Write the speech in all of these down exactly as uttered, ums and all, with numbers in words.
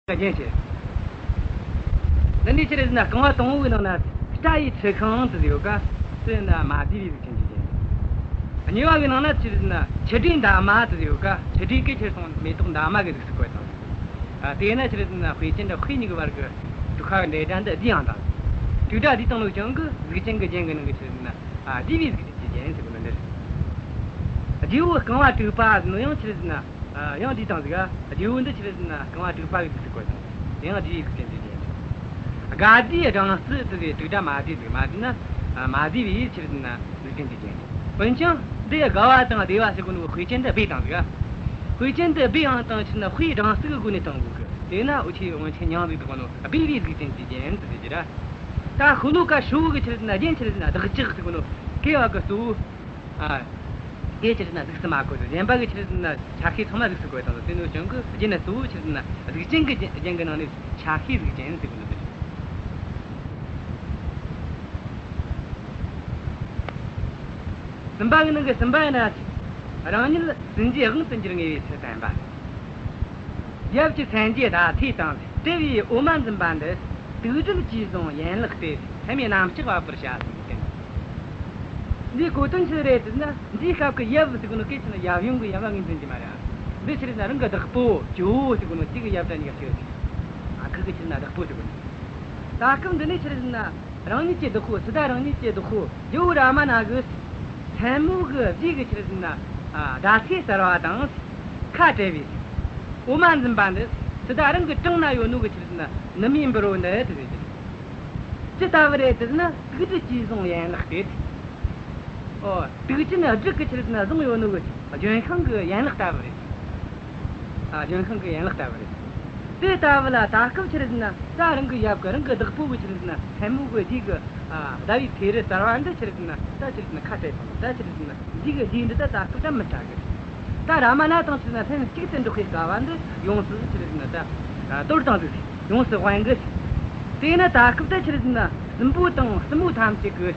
རྒྱན་བྱེད། འདི་ནས་ཆི་རེད་ཟེར་ན་རྐང་བ་དང་པོ་གི་ནང་ན་སྐྲ་ཡི་འཁྲི་ཤིང་དེ་ཡོད་ཀ། དེ་ན་མ་བསྡུས་པའི་གཟུགས་ཅན་གྱི་རྒྱན། གཉིས་པ་གི་ནང་ན་ཆི་རེད་ཟེར་ན་མཆུ་སྒྲོས་འདབ་མ་དེ་ཡོད་ཀ། མཆུ་སྒྲོས་ཀྱི་ཆི་རེད་སོང་མེ་ཏོག་འདབ་མ་གི་གཟུགས་སུ་བཀོད་དང་། ཨ། དེས་ན་ཆི་རེད་ཟེར་ན་དཔེ་ཅན་དང་དཔེ་གཉིས་ཀྱི་བར་གྱི་དྲུག་པ་གི་འབྲེལ་སྒྲ་འདི་བསྡུས་ཡང་དང་། དྲུག་སྒྲ་བསྡུས་བཏང་ནོ་ཅན་གི་གཟུགས་ཅན་གྱི་རྒྱན་གྱི་ནང་གི་ཆི་རེད་ཟེར་ན། ཨ། བསྡུས་པའི་གཟུགས་ཅན་གྱི་རྒྱན་ཟེར་གོ་ནོ་འདི་རེད། རྗེ་བོ་རྐང་བ་དྲུག་པ་ཟེར་ནོ་ཡང་ཆི་རེད་ཟེར་ན། ཨ། ཡང་བསྡུས་བཏང་ཟིག། ཨ། རྗེ་བོ་འདི་ཆི་རེད་ཟེར་ན་རྐང་བ་དྲུག་པ་གི་གཟུགས་སུ་བཀོད་དང་། དེ་ཡང་བསྡུས་པའི་གཟུགས་ཅན་གྱི་རྒྱན་རེད། དགའ་བསྡུས་སྦྲང་རྩི་དེ་ཟེར་དྲུག་སྒྲ་མ་བསྡུས་ཟིག། མ་བསྡུས་ན། ཨ། མ་བསྡུས་པའི་ཆི་རེད་ཟེར་ན་གཟུགས་ཅན་གྱི་རྒྱན་རེད། འོན་ཀྱང་འདི་དགའ་བ་དང་བདེ་བ་ཟེར་གོ་ནོ་དཔེ་ཅན་འདི་སྦས་བཏང་ཟིག། ཨ། དཔེ་ཅན་འདི་སྦས་ཡང་དང་ཕྱིར་ན་དཔེ་སྦྲང་རྩི་གི་སྒོ་ནས་བཏང་དགོས་གི། དེས་ན་འུ་ཆོས་སྔོན་ཆད་མྱིང་ཟིག་བཏགས་ནོ་སྦས་པའི་གཟུགས་ཅན་གྱི་རྒྱན་དེ་ཟེར་གི་ར། ད་ཤོ་ལོ་ཀ་ཧྲིལ་བོ་གི་ཆི་རེད་ཟེར་ན་རྒྱན་ཆི་རེད་ཟེར་ན་བདག་ཅག་ཟེར་གོ་ནོ་གི་བ་གི་གཙོ་བོ། ཨ། གི་ཆི་རེད་ཟེར་ན་གཟུགས་སུ་མ་བཀོད་དོ། གཞན་པ་གི་ཆི་རེད་ཟེར་ན་ཆ་ཤས་ཚང་མ་གཟུགས་སུ་བཀོད་དང་། དེ་ནོ་ཅང་གི་རྒྱན་ནི་གཙོ་བོ་ཆི་རེད་ཟེར་ན་གཟུགས་ཅན་གི་རྒྱན་གི་ནང་ནས་ཆ་ཤས་གཟུགས་ཅན་ཟེར་གོ་ནོ་དེ་རེད། གསུམ་པ་གི་ནང་གི་གསུམ་པ་ཡིན་ན། རང་ཉིད་སྲིན་རྗེའི་དབང་དུ་འགྱུར་ངེས་པའི་ཚུལ་བསྟན་པ། ཡབ་ཀྱི་སེན་རྗེས་ཟླ་ཚེས་དང་། དེ་བས་འོ་མ་འཛིན་པ་འདི། དུག་སྦྲུལ་གྱིས་བཟུང་ཡན་ལག་སྟེ། སེམས་ཡི་རྣམ་ལྕགས་འབབ་པར་བྱ་ཟེར་ཏེ། འདིའི་གོ་དོན་ཆི་རེད་ཟེར་ན། འདིའི་སྐབས་ཀྱི་ཡབ་ཟེར་གོ་ནོ་སྐད་ཆ་ནི་ཡབ་ཡུམ་གྱི་ཡབ་ལ་ངོས་འཛིན་གྱི་མ་རེད། འདི་ཆི་རེད་ཟེར་ན་རང་གི་བདག་པོ་ཇོ་བོ་ཟེར་གོ་ནོ་གཅིག་གི་ཡབ་དང་གཉིས་ཀ་ཤེས་ཟིག། ཨ། ཁུ་གི་ཆི་རེད་ན་བདག་པོ་ཟེར་གོ་ནོ། ད་སྐབས་འདི་ནས་ཆི་རེད་ཟེར་ན། རང་ཉིད་ཀྱི་བདག་པོ། སཱི་ཏཱ་རང་ཉིད་ཀྱི་བདག་པོ་ཇོ་བོ་རཱ་མ་ན་གི་མཚན་མོ་གི་རྗེས་ཀྱི་ཆི་རེད་ཟེར་ན། ཨ། ཟླ་ཚེས་གསར་བ་དང་ཁ་བྲལ་བའི་འོ་མ་འཛིན་པ་འདི། སཱི་ཏཱ་རང་གི་བྲང་ན་ཡོད་ནོ་གི་ཆི་རེད་ཟེར་ན་ནུ་མའི་འབུར་བོ་འདི་དེ་རེད། ཅི་ལྟ་བུ་རེད་ཟེར་ན། དུག་སྦྲུལ་གྱིས་བཟུང་ཡན་ལག་སྟེ། ཨོ། དུག་ཅན་སྦྲུལ་གྱིས་ཆི་རེད་ཟེར་ན་བཟུང་ཡོད་ནོ་གི་ལྗོན་ཤིང་གི་ཡན་ལག་ལྟ་བུ་རེད། ཨ། ལྗོན་ཤིང་གི་ཡན་ལག་ལྟ་བུ་རེད། དེ་ལྟ་བུ་ལ་ད་སྐབས་ཆི་རེད་ཟེར་ན། ད་རང་གི་ཡབ་ཀྱི་རང་གི་བདག་པོ་གི་ཆི་རེད་ཟེར་ན་མཚན་མོ་གི་རྗེས་ཀྱི། ཨ། ཟླ་བའི་ཚེས་རིས་གསར་བ་འདི་ཆི་རེད་ཟེར་ན་ད་ཆི་རེད་ཟེར་ན་ཁ་བྲལ་སོང་། ད་ཆི་རེད་ཟེར་ན་འདི་གི་རྗེས་འདི་ད་ད་སྐབས་ད་མི་ལྟ་གི། ད་རཱ་མ་ན་དང་ཆི་རེད་ཟེར་ན་ལྷན་ཅིག་ཏུ་འགྲོགས་པའི་དགའ་བ་འདི་ཡོངས་སུ་ཆི་རེད་ཟེར་ན་ད། ཨ། དོར་བཏང་ཟིག། ཡོངས་སུ་དབེན་གི། དེས་ན་ད་སྐབས་ད་ཆི་རེད་ཟེར་ན་སྲིན་པོ་དང་སྲིན་མོ་ཐམས་ཅད་ཀྱི།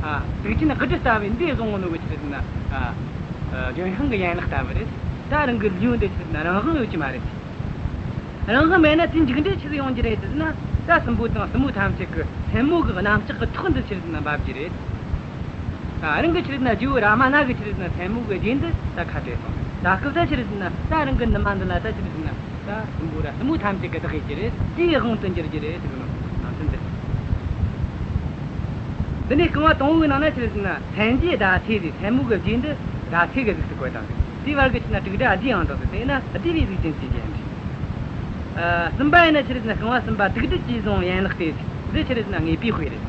ཨ། དུག་ཅན་གི་སྦྲུལ་ལྟ་བུའི་འདི་བཟུང་ནོ་གི་ཆི་རེད་ཟེར་ན། ཨ། ཨ། ལྗོན་ཤིང་གི་ཡན་ལག་ལྟ་བུ་རེད། ད་རང་གི་ལུས་འདི་ཆི་རེད་ཟེར་ན་རང་དབང་ཡོད་ཀྱི་མ་རེད། རང་དབང་མེད་ན་དེ་འཇིགས་འདྲེ་ཆི་ཟིག་ཡོང་རྒྱུ་རེད་ཟེར་ན། ད་སྲིན་པོ་དང་སྲིན་མོ་ཐམས་ཅད་ཀྱི་སེན་མོ་གི་གནམ་ལྕགས་ཀྱི་ཐོག་འདི་ཆི་རེད་ཟེར་ན་འབབ་རྒྱུ་རེད། ཨ། རང་གི་ཆི་རེད་ཟེར་ན་ཇོ་བོ་རཱ་མ་ན་གི་ཆི་རེད་ཟེར་ན་སེན་མོ་གི་རྗེས་འདི་ད་ཁ་བྲལ་སོང་། ད་སྐབས་ད་ཆི་རེད་ཟེར་ན་ད་རང་གི་ནུ་མ་འདི་ལ་ད་ཆི་རེད་ཟེར་ན་ད་སྲིན་པོ་ར་སྲིན་མོ་ཐམས་ཅད་ཀྱིས་བདག་ཡེད་རྒྱུ་རེད། དེའི་དབང་དུ་འགྱུར་རྒྱུ་རེད་ཟེར་གི་ནོ་ནང་དོན་འདི། འདི་ནས་རྐང་བ་དང་པོའི་ནང་ན་ཆི་རེད་ཟེར་ན་སེན་རྗེས་ཟླ་ཚེས་ཟེར། སེན་མོ་གི་རྗེས་འདི་ཟླ་ཚེས་གི་གཟུགས་སུ་བཀོད་དང་། དེའི་བར་གྱི་ཆི་རེད་ན་དྲུག་སྒྲ་བསྡུས་ཡང་དང་ཟེར། དེས་ན་བསྡུས་པའི་གཟུགས་ཅན་གྱི་རྒྱན་རེད། ཨ། གསུམ་པ་ཡིན་ན་ཆི་རེད་ཟེར་ན་རྐང་བ་གསུམ་པ། དུག་སྦྲུལ་གྱིས་བཟུང་ཡན་ལག་སྟེ། འདི་ཆི་རེད་ཟེར་ན་ངེས་པའི་དཔེ་རེད།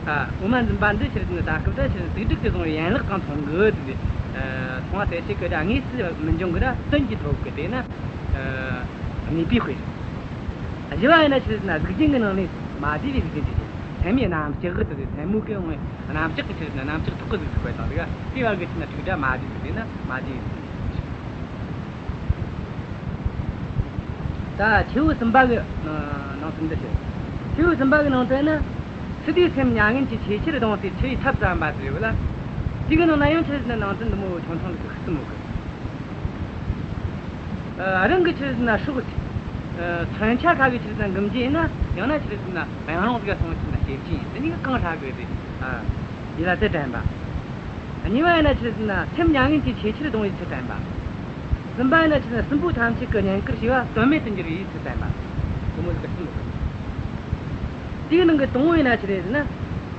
ཨ། འོ་མ་འཛིན་པ་འདི་ཆི་རེད་ཟེར་ན་ད་སྐབས་ད་ཆི་རེད་ཟེར་ན་དུག་སྦྲུལ་གྱིས་བཟུང་བའི་ཡན་ལག་དང་མཚུངས་གི་ཟེར། ཨ། མཚུངས་པ་གསལ་བྱེད་ཀྱི་སྒྲ་དངོས་སུ་མི་འབྱུང་གི་ར་དོན་གྱིས་ཐོབ་གི། དེས་ན། ཨ། ངེས་པའི་དཔེ་རེད། བཞི་བ་ཡིན་ན་ཆི་རེད་ཟེར་ན་གཟུགས་ཅན་གྱི་ནང་ནས་མ་བསྡུས་པའི་གཟུགས་ཅན་གྱི་རྒྱན། སེམས་ཡི་རྣམ་ལྕགས་ཟེར་ཏེ་སེན་མོ་གི་ངོས་རྣམ་ལྕགས་ཀྱི་ཆི་རེད་ཟེར་ན་རྣམ་ལྕགས་ཐོག་གི་གཟུགས་སུ་བཀོད་དང་ཟིག། དེའི་བར་གྱི་ཆི་རེད་ན་དྲུག་སྒྲ་མ་བསྡུས་ཟེར། དེས་ན་མ་བསྡུས་ཡིན། ད་ཆེ་བོ་གསུམ་པ་གི་ནང་དོན་འདི་རེད། ཆེ་བོ་གསུམ་པ་གི་ནང་དོན་ནི། སཱི་ཏཱའི་སེམས་མྱ་ངན་གྱིས་ཆེས་ཆེར་གདུངས་ཏེ་འཆི་བའི་ཐབས་བརྩམས་པ་ཟེར་ཡོད་ལ། དེ་གི་ནང་ན་ཡང་ཆི་རེད་ཟེར་ན་ནང་དོན་འདི་མོ་ཆུང་ཆུང་ཟིག་གསུམ་ཡོད་གི། ཨ། རང་གི་ཆི་རེད་ཟེར་ན་སྲོག། ཨ། མཚོན་ཆ་ཁ་གི་ཆི་རེད་ཟེར་ན་འགུམ་རྒྱུ་ཡིན་ན། ཡང་ན་ཆི་རེད་ཟེར་ན་གཡང་རོང་ཟིག་སོང་ཆི་རེད་ན་སྐྱེལ་རྒྱུ་ཡིན། དེ་གཉིས་ཀ་གང་ཧྲ་གི་རེད། ཨ། ཡིད་ལ་དེ་དྲན་པ། གཉིས་པ་ཡིན་ན་ཆི་རེད་ཟེར་ན་སེམས་མྱ་ངན་གྱིས་ཆེས་ཆེར་གདུང་བའི་ཚུལ་བསྟན་པ། གསུམ་པ་ཡིན་ན་ཆི་རེད་ཟེར་ན་སྲིན་པོ་ཐམས་ཅད་ཀྱིས་བསྙེན་བཀུར་བྱས་པ་དོན་མེད་དུ་འགྱུར་བའི་ཚུལ་བསྟན་པ། དེ་མོ་ཟིག་གསུམ་ཡོད། དེའི་ནང་གི་དང་པོ་ཡིན་ན་ཆི་རེད་ཟེར་ན།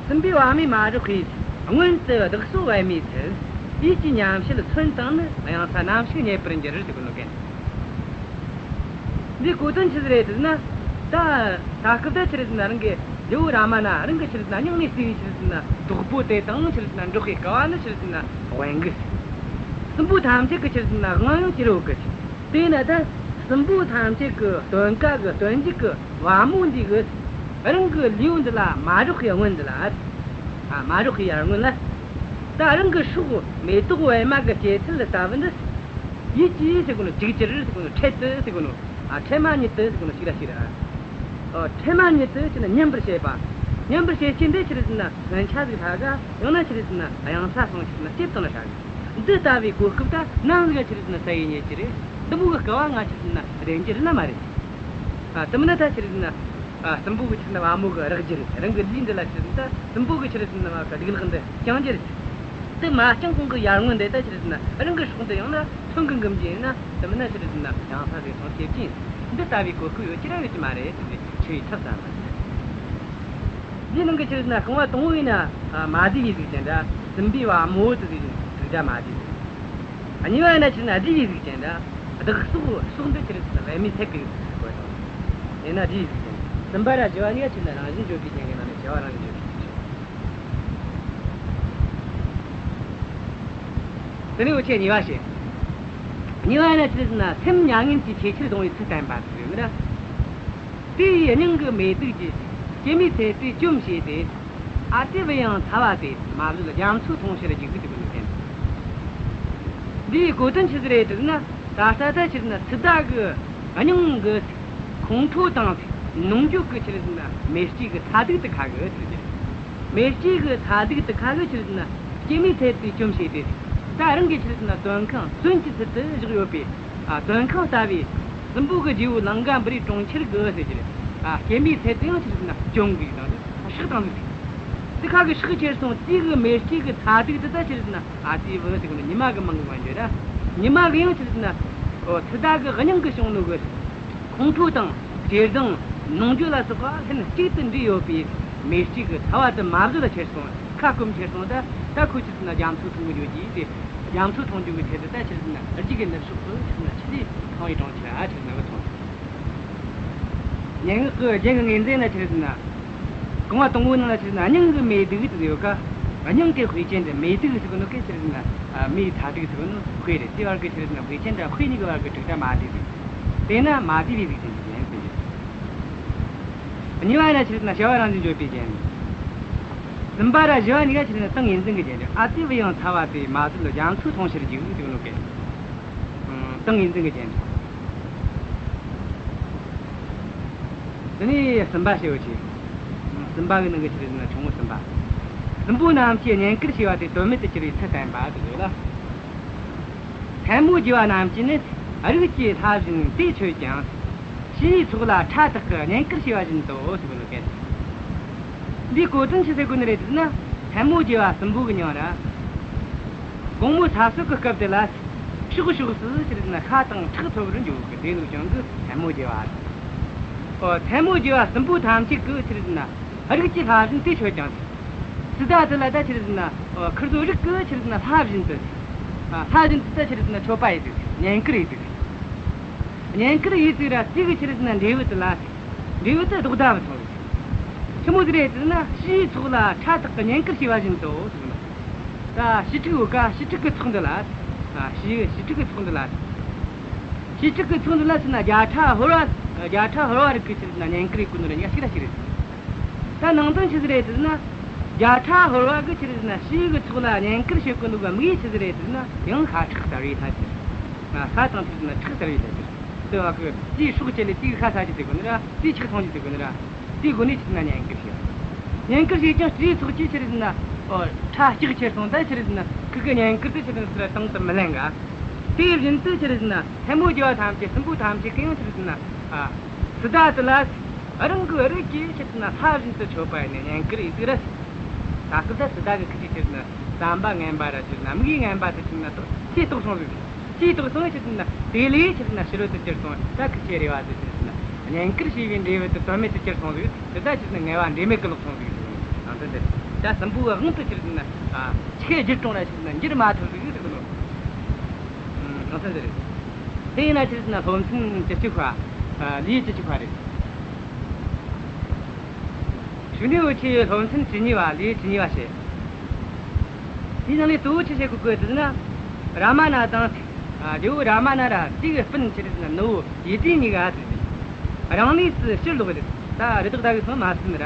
སྲིན་པོའི་བ་མོས་མ་རེག་པའི། སྔོན་དུ་བདག་སྲོག་པད་མའི་ཚལ། ཡིད་ཀྱི་ཉམས་བྱེད་མཚོན་དང་ནི། གཡང་ས་ནམ་ཞིག་རྙེད་པར་འགྱུར་ཟེར་གོ་ནོ་གན། འདིའི་གོ་དོན་ཆི་ཟིག་རེད་ཟེར་ན། ད་ད་སྐབས་ད་ཆི་རེད་ཟེར་ན་རང་གི་ཇོ་བོ་རཱ་མ་ན་རང་གི་ཆི་རེད་ཟེར་ན་སྙིང་ནས་བརྩེ་བའི་ཆི་རེད་ཟེར་ན་བདག་པོ་དེ་དང་ཆི་རེད་ཟེར་ན་འགྲོགས་པའི་སྐལ་བ་ནི་ཆི་རེད་ཟེར་ན་དབེན་གི། སྲིན་པོ་ཐམས་ཅད་ཀྱི་ཆི་རེད་ཟེར་ན་དབང་ཡང་བྱེད་རོགས་གི། དེས་ན་ད་སྲིན་པོ་ཐམས་ཅད་ཀྱི་སྟོན་ཀ་གི་སྟོན་མཇུག་གི་བ་མོ་འདི་གིས་རང་གི་ལུས་འདི་ལ་མ་རེག་པའི་སྔོན་འདི་ལ། ཨ། མ་རེག་པའི་སྔོན་ལ། ད་རང་གི་སྲོག་མེ་ཏོག་པད་མ་གི་སྐྱེད་ཚལ་ལྟ་བུ་འདི། ཡིད་ཀྱིས་ཟེར་གོ་ནོ། ཅིག་ཅར་ཟེར་གོ་ནོ། འཕྲལ་དུ་ཟེར་གོ་ནོ། ཨ། འཕྲལ་མ་ཉིད་དུ་ཟེར་གོ་ནོ་ཞིག་ར་ཞིག་ར། ཨོ། འཕྲལ་མ་ཉིད་དུ་ཆི་རེད་ན་སྙན་པར་བྱེད་པ། སྙན་པར་བྱེད་ཀྱི་འདི་ཆི་རེད་ཟེར་ན་མཚོན་ཆ་ཟིག་ཧྲ་ག། ཡང་ན་ཆི་རེད་ཟེར་ན་གཡང་ས་སོང་ཆི་རེད་ན་སྐྱེལ་བཏང་ན་ཧྲ་གི། འདི་ལྟ་བུའི་གོ་སྐབས་ད་ནམ་ཟིག་ཆི་རེད་ཟེར་ན་ས་ཡི་རྙེད་ཀྱི་རེད། འདི་མོ་གི་སྐལ་བ་ང་ཆི་རེད་ཟེར་ན་རེ་འགྱུར་ན་མ་རེད། ཨ། དེ་མིན་ན་ད་ཆི་རེད་ཟེར་ན། ཨ། སྲིན་པོ་གི་ཆི་རེད་ཟེར་ན་བ་མོ་གི་རེག་རྒྱུ་རེད། རང་གི་ལུས་འདི་ལ་ཆི་རེད་ཟེར་ན་ད་སྲིན་པོ་གི་ཆི་རེད་ཟེར་ན་བ་གི་སྡིག་ལག་འདི་བརྐྱང་རྒྱུ་རེད། དེ་མ་བརྐྱངས་གོང་གི་ཡར་སྔོན་འདི་ད་ཆི་རེད་ཟེར་ན་རང་གི་སྲོག་འདི་ཡང་ན་མཚོན་གི་འགུམ་རྒྱུ་ཡིན་ན། དེ་མིན་ན་ཆི་རེད་ཟེར་ན་ཡང་ས་ཟིག་སོང་ཤེས་ཀྱི་ཡིན། འདི་ལྟ་བུའི་གོ་སྐབས་ཡོད་ཀྱི་ར་ཡོད་ཀྱི་མ་རེད་ཟེར་ཏེ་འཆི་བའི་ཐབས་བསམ་པ། འདིའི་ནང་གི་ཆི་རེད་ཟེར་ན་རྐང་བ་དང་པོ་ཡིན་ན། ཨ། མ་བསྡུས་པའི་གཟུགས་ཅན་ར། སྲིན་པོའི་བ་མོ་དེ་ཟིག་དྲུག་སྒྲ་མ་བསྡུས་ཟིག་གཉིས་པ་ཡིན་ན་ཆི་རེད་ཟེར་ན་བསྡུས་པའི་གཟུགས་ཅན་ར། བདག་སྲོག། སྲོག་འདི་ཆི་རེད་ཟེར་ན་པད་མའི་ཚལ་གི་གོ་དང་། དེས་ན་བསྡུས་པའི་གཟུགས་ཅན། གསུམ་པ་ར་བཞི་བ་གཉིས་ཀ་ཆི་རེད་ཟེར་ན་རང་བཞིན་བརྗོད་པའི་རྒྱན་གྱི་ནང་ནས་བྱ་བ་རང་བཞིན་བརྗོད་པའི་རྒྱན། དེ་ནས་འུ་ཆོས་གཉིས་པ་བཤད། གཉིས་པ་ཡིན་ན་ཆི་རེད་ཟེར་ན་སེམས་མྱ་ངན་གྱིས་ཆེས་ཆེར་གདུང་བའི་ཚུལ་བསྟན་པ་ཟིག་ཡོད་ནི་ར། དེ་ཡི་སྙིང་གི་མེ་དུག་གིས། སྐྱེད་མོས་ཚལ་དེ་བཅོམ་བྱས་ཏེ། ཨ་ཙི་བུ་ཡང་ཚ་བ་དེ། མ་བཟོད་རྒྱ་མཚོའི་མཐོངས་ཕྱིར་རྒྱུག་ཟེར་གི་འདུག་གན། འདིའི་གོ་དོན་ཆི་ཟིག་རེད་ཟེར་ན། ད་ལྟ་ད་ཆི་ཟེར་ན་སི་ཏཱ་གི་སྙིང་གི་ཁོང་ཁྲོ་དང་ནོངས་འགྱོད་ཀྱི་ཆི་ཟེར་ན་མེ་ལྕེ་གི་ཚ་དུག་དེ་ཁ་གི་ཟེར་གི། མེ་ལྕེ་གི་ཚ་དུག་དེ་ཁ་གི་ཆི་ཟེར་ན་སྐྱེད་མོས་ཚལ་དེ་བཅོམ་བྱས་ཏེ། ད་རང་གི་ཆི་ཟེར་ན་བཙོན་ཁང་བཙོན་གྱི་ཚུལ་དུ་བཞག་ཡོད་པའི། ཨ། བཙོན་ཁང་ལྟ་བུའི་སྲིན་པོ་གི་རྗེ་བོ་ལང་ཀ་པུ་རིའི་གྲོང་ཁྱེར་གི་ཟེར་གི། ཨ། སྐྱེད་མོས་ཚལ་དེ་ཡང་ཆི་ཟེར་ན་བཅོམ་གི་དང་སྲེག་བཏང་ཟིག་དེ་ཁ་གི་སྲེག་ཁྱེར་སོང་། དེ་གི་མེ་ལྕེ་གི་ཚ་དུག་དེ་ད་ཆི་ཟེར་ན། ཨ་ཙི་བུ་ཟེར་གི་ནི་ཉི་མ་གི་མིང་གི་མངོན་བརྗོད་ར། ཉི་མ་གི་ཡང་ཆི་ཟེར་ན། ཨོ། སི་ཏཱ་གི་སྙིང་གི་བྱུང་ནོ་གི་ཁོང་ཁྲོ་དང་ཞེ་སྡང་ནོངས་འགྱོད་ལ་སོགས་པ་ལྷན་ཅིག་ཏུ་འདྲེས་ཡོད་པའི་མེ་ལྕེ་གི་ཚ་བ་དེ་མ་བཟོད་ལ་ཁྱེར་སོང་། ཁ་སྐོམ་ཁྱེར་སོང་། ད་ད་ཁོ་ཆི་ཟེར་ན་རྒྱ་མཚོ་འཐུང་གི་འགྱོ་རྒྱུ་དེ། རྒྱ་མཚོ་འཐུང་རྒྱུ་གི་ཆེད་དུ་ད་ཆི་ཟེར་ན་རི་རྒྱུད་ཀྱི་ནུབ་ཕྱོགས་སུ་ཆི་ཟེར་ན་ཆི་ལས་ཁང་བའི་གྲོང་ཁྱེར་ཨ་ཆི་ཟེར་ན་བུད་སོང་། སྙན་ངག་གི་རྒྱན་གྱི་ངོས་འཛིན་ན་ཆི་ཟེར་ན། རྐང་བ་དང་པོའི་ནང་ལ་ཆི་ཟེར་ན་སྙིང་གི་མེ་དུག་ཟེར་ཡོད་ཀ། སྙིང་གི་དཔེ་ཅན་དེ། མེ་དུག་ཟེར་གི་ནོ་གི་ཆི་ཟེར་ན། ཨ། མེའི་ཚ་དུག་ཟེར་གི་ནོ་དཔེ་རེད། དེ་བར་གི་ཆི་ཟེར་ན་དཔེ་ཅན་དང་དཔེ་གཉིས་ཀྱི་བར་གི་དྲུག་སྒྲ་མ་བསྡུས་ཟིག་དེས་ན་མ་བསྡུས་པའི་གཟུགས་ཅན་གྱི་རྒྱན་ཟེར་གི། གཉིས་པ་ཡིན་ན་ཆི་ཟེར་ན་བྱ་བ་རང་བཞིན་བརྗོད་པའི་རྒྱན། གསུམ་པ་ར་བཞི་བ་གཉིས་ཀ་ཆི་ཟེར་ན་ཏིང་ངེ་འཛིན་གྱི་རྒྱན་རེད། ཨ་ཙི་བུ་ཡང་ཚ་བ་དེ། མ་བཟོད་རྒྱ་མཚོའི་མཐོངས་ཕྱིར་རྒྱུག་ཟེར་གི་ནོ་གི། ཨང་། ཏིང་ངེ་འཛིན་གྱི་རྒྱན་རེད། དེ་ནས་གསུམ་པ་བཤད་པ་བྱས། གསུམ་པ་གི་ནང་གི་ཆི་ཟེར་ན་ཆུང་ངུ་གསུམ་པ། སྲིན་པོ་རྣམས་ཀྱིས་བསྙེན་བཀུར་བྱས་པ་དེ་དོན་མེད་དུ་གྱུར་པའི་ཚུལ་བསྟན་པ་དེ་ཡོད་ལ། མཚན་མོ་རྒྱུ་བ་རྣམས་ཀྱིས་ནི། རིགས་ཀྱི་ལྷ་བཞིན་དེ་མཆོད་ཀྱང་། ཕྱི་ཡི་ཚོགས་ལ་ཁྲ་དག་གིས། བསྙེན་བཀུར་བྱས་པ་བཞིན་དུ་ཟེར་གི་ནོ་གན། འདིའི་གོ་དོན་ཆི་ཟེར་གོ་ནི་རེད་ཟེར་ན། མཚན་མོ་རྒྱུ་བ་སྲིན་པོ་གི་མྱིང་ར། དགོང་མོ་ས་སྲོད་ཀྱི་སྐབས་དེ་ལ་ཕྱོགས་ཕྱོགས་སུ་ཆི་ཟེར་ན་ཤ་དང་ཁྲག་འཚོལ་བར་འགྱོ་གི། དེ་ནོ་ཀྱང་གི་མཚན་མོ་རྒྱུ་བ་རེད། ཨོ། མཚན་མོ་རྒྱུ་བ་སྲིན་པོ་ཐམས་ཅད་ཀྱིས་ཆི་ཟེར་ན་རིགས་ཀྱི་ལྷ་བཞིན་དེ་མཆོད་ཀྱང་། སི་ཏཱ་དེ་ལ་ད་ཆི་ཟེར་ན། ཨོ། ཁིར་ཚོ་རིགས་ཀྱི་ཆི་ཟེར་ན་ལྷ་བཞིན་དུ། ཨ། ལྷ་བཞིན་དུ་ད་ཆི་ཟེར་ན་མཆོད་པ་ཡེད་དུས། བསྙེན་བཀུར་ཡེད་དུས། བསྙེན་བཀུར་ཡེད་དུས་ར་དེ་གི་ཆི་ཟེར་ན་འབྲས་བུ་དེ་ལ། འབྲས་བུ་དེ་ལྡོག་ཟླ་བུད་སོང་། ཆི་མོ་ཟིག་རེད་ཟེར་ན། ཕྱི་ཡི་ཚོགས་ལ་ཁྲ་དག་གིས། བསྙེན་བཀུར་བྱས་པ་བཞིན་དུ་ཟེར་ན། ད་བྱི་ཕྲུག་ཡོད་ཀ། བྱི་ཕྲུག་གི་ཚོགས་འདི་ལ། ཨ། བྱི་བྱི་ཕྲུག་གི་ཚོགས་འདི་ལ། བྱི་ཕྲུག་གི་ཚོགས་འདི་ལ་ཟེར་ན་བརྒྱ་ཕྲག་ཧོར་བ། བརྒྱ་ཕྲག་ཧོར་བ་རིགས་ཀྱིས་ཆི་ཟེར་ན་བསྙེན་བཀུར་ཡེད་གོ་ནོ་ར་གཉིས་ཀ་གཅིག་ར་གཅིག་རེད། ད་ནང་དོན་ཆི་ཟིག་རེད་ཟེར་ན། བརྒྱ་ཕྲག་ཧོར་བ་གིས་ཆི་ཟེར་ན་བྱི་ཕྲུག་གི་ཚོགས་ལ་བསྙེན་བཀུར་བྱེད་གོ་ནོ་གི་དམིགས་ཡུལ་ཆི་ཟིག་རེད་ཟེར་ན། ཡང་ཤ་ཁྲག་གསར་བའི་ལྷ་ཆེ། ཤ་དང་ཆི་ཟེར་ན་ཁྲག་གསར་བའི་ལྷ་ཆེ། དེ་བ་གི་དེའི་སྲོག་བཅད་ལས་དེའི་ཤ་ཟ་རྒྱུ་ཟེར་གོ་ནི་ར། དེའི་ཁྲག་འཐུང་རྒྱུ་ཟེར་གོ་ནི་ར། དེའི་སྒོ་ནས་ཆི་ཟེར་ན་བསྙེན་བཀུར་བྱེད། བསྙེན་བཀུར་བྱེད་ཀྱང་བྱི་ཕྲུག་ཚོགས་ཀྱིས་ཆི་ཟེར་ན། ཨོ། ཁྲ་སྐྲག་ཁྱེར་སོང་། ད་ཆི་ཟེར་ན་ཁི་གི་བསྙེན་བཀུར་དེ་ཆི་ཟེར་ན་དང་དུ་མི་ལེན་ག། དེ་བཞིན་དུ་ཆི་ཟེར་ན་མཚན་མོ་རྒྱུ་བ་ཐམས་ཅད། སྲིན་པོ་ཐམས་ཅད་ཀྱིས་ཡང་ཆི་ཟེར་ན། ཨ། སི་ཏཱ་དེ་ལ་རང་གི་རིགས་ཀྱི་ཆི་ཟེར་ན་ལྷ་བཞིན་དུ་མཆོད་པ་ཡེད་ནས་བསྙེན་བཀུར་ཡེད་དུས་ར། ད་སྐབས་ད་སི་ཏཱ་གི་ཁི་ཆོའི་ཆི་ཟེར་ན་བསམ་པ་ངན་པ་ར་ཆི་ཟེར་ན་དམིགས་ཡུལ་ངན་པ་དེ་ཆི་ཟེར་ན་ལྕེ་ལྡོག་སོང་ཟིག་ལྕེ་ལྡོག་སོང་། ཆི་ཟེར་ན་དེ་ལས་ཆི་ཟེར་ན་ཕྱི་རོལ་དུ་གྱུར་སོང་། ད་ཁི་ཆོའི་རེ་བ་དེ་ཆི་ཟེར་ན་བསྙེན་བཀུར་བྱས་པའི་འབྲས་བུ་དེ་དོན་མེད་དུ་གྱུར་སོང་ཟིག་དེ་ད་ཆི་ཟེར་ན་ངལ་བ་འབྲས་མེད་ཀྱི་ལོག་སོང་ཟིག་ནང་དོན་དེ་རེད། ད་སྲིན་པོའི་དབང་དུ་ཆི་ཟེར་ན། ཨ། ཆི་བརྒྱུད་རུང་ར་ཆི་ཟེར་ན་འགྱུར་མ་ཐུབ་ཟིག་ཟེར་གི་ནོ། ཨ། ནང་དོན་དེ་རེད། དེ་ཡིན་ན་ཆི་ཟེར་ན་སློབ་ཚན་བཅུ་གཅིག་པ། ཨ། ལེའུ་བཅུ་གཅིག་པ་རེད། གཞུག་ནས་འུ་ཆོས་སློབ་ཚན་བཅུ་གཉིས་པ། ལེའུ་བཅུ་གཉིས་པ་བཤད། དེའི་ནང་ནས་གཙོ་བོ་ཆི་བཤད་གོ་གི་ཟེར་ན། རཱ་མ་ན་དང་། ཨ། རྒྱལ་པོ་རཱ་མ་ན་ར་དེ་གི་སྤུན་ཆི་ཟེར་ན་ནུ་བོ་ཡེ་ཏི་གཉིས་ཀ་ཟེར་ཏེ། རང་གནས་སུ་ཕྱིར་ལོག་རེད། ད་རི་དྭགས་བདའ་གི་སོང་མ་ཟིན་ར།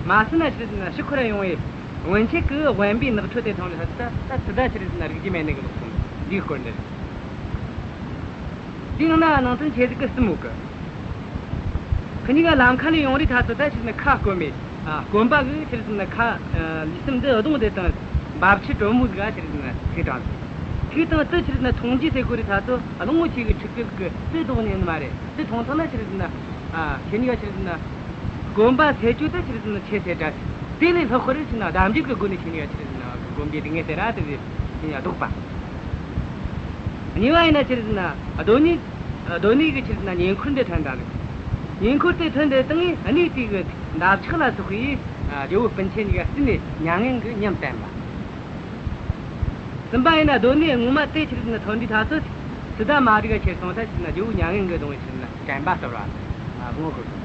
མ་ཟིན་ན་ཆི་ཟེར་ན་ཕྱིར་འཁོར་ཡོང་བའི་སྔོན་ཆད་ཀྱི་དབེན་པའི་ནགས་ཁྲོད་དེ་ཐང་ལ་ད་ད་སི་ཏཱ་ཆི་ཟེར་ན་རིག་རྒྱུ་མེད་ནི་གི་ལོག་སོང་། འདིའི་སྐོར་འདི་རེད། དེའི་ནང་ན་ནང་དོན་ཆེ་ཟིག་གི་གསུམ་ཡོད་གི། ཁི་གཉིས་ཀ་ལམ་ཁ་ལས་ཡོང་རིས་ཐ་ཚོ་ད་ཆི་ཟེར་ན་ཁ་སྐོམ་མེད། ཨ། སྐོམ་པ་གིས་ཆི་ཟེར་ན་ཁ། ཨ། ལུས་སེམས་འདི་གདུང་དེ་དང་འབབ་ཆུ་དྲོན་མོ་ཟིག་ག་ཆི་ཟེར་ན་ཐུག་བཏང་། ཐུག་བཏང་དེ་ཆི་ཟེར་ན་འཐུང་རྒྱུ་ཟེར་གོ་རིས་ཐ་ཚོ་གླང་པོ་ཆེ་གི་ཕྲུ་གུ་གིས་དེ་བཟློག་ཉན་ནི་མ་རེད། དེ་འཐུང་བཏང་ན་ཆི་ཟེར་ན། ཨ། ཁྱེད་གཉིས་ཀ་ཆི་རེད་ཟེར་ན་སྐོམ་པ་སེལ་རྒྱུ་དེ་ཆི་རེད་ཟེར་ན་ཆེས་ཟད་དྲགས། དེ་ལས་ལྷག་པར་ཆི་རེད་ཟེར་ན་གདམས་འཇུག་གི་སྒོ་ནས་ཁྱེད་གཉིས་ཀ་ཆི་རེད་ཟེར་ན་སྒོམ་པའི་སྡུག་བསྔལ་སྟེར་ར་དེ་ཟེར་ཡ་ལྡོག་པ། གཉིས་པ་ཡིན་ན་ཆི་རེད་ཟེར་ན་སྡོད་གནས། སྡོད་གནས་ཀྱི་ཆི་རེད་ཟེར་ན་ཉེ་འཁོར་འདི་ཐོན་ད་ལེ། ཉེ་འཁོར་དེ་ཐོན་དེ་བཏང་ངས་གནས་དེ་གི་འདབ་ཆགས་ལ་སོགས་པའི་ཨ་ཇོ་བོ་སྤུན་མཆེད་གཉིས་ཀ་བསྟུན་ནས་མྱ་ངན་གྱི་ཉམས་བསྟན་པ། གསུམ་པ་ཡིན་ན་སྡོད་གནས་ངོ་མ་དེ་ཆི་རེད་ཟེར་ན་ཐོན་དུས་ཐ་ཚོ་སི་ཏཱ་མ་རིག་ག་ཁྱེར་སོང་ད་ཆི་རེད་ཟེར་ན་ཇོ་བོ་མྱ་ངན་གྱིས་གདུང་བའི་ཆི་རེད་ཟེར་ན་དྲན་པ་སྟོར་བ། ཨ། དབང་བསྐུར་སོང་།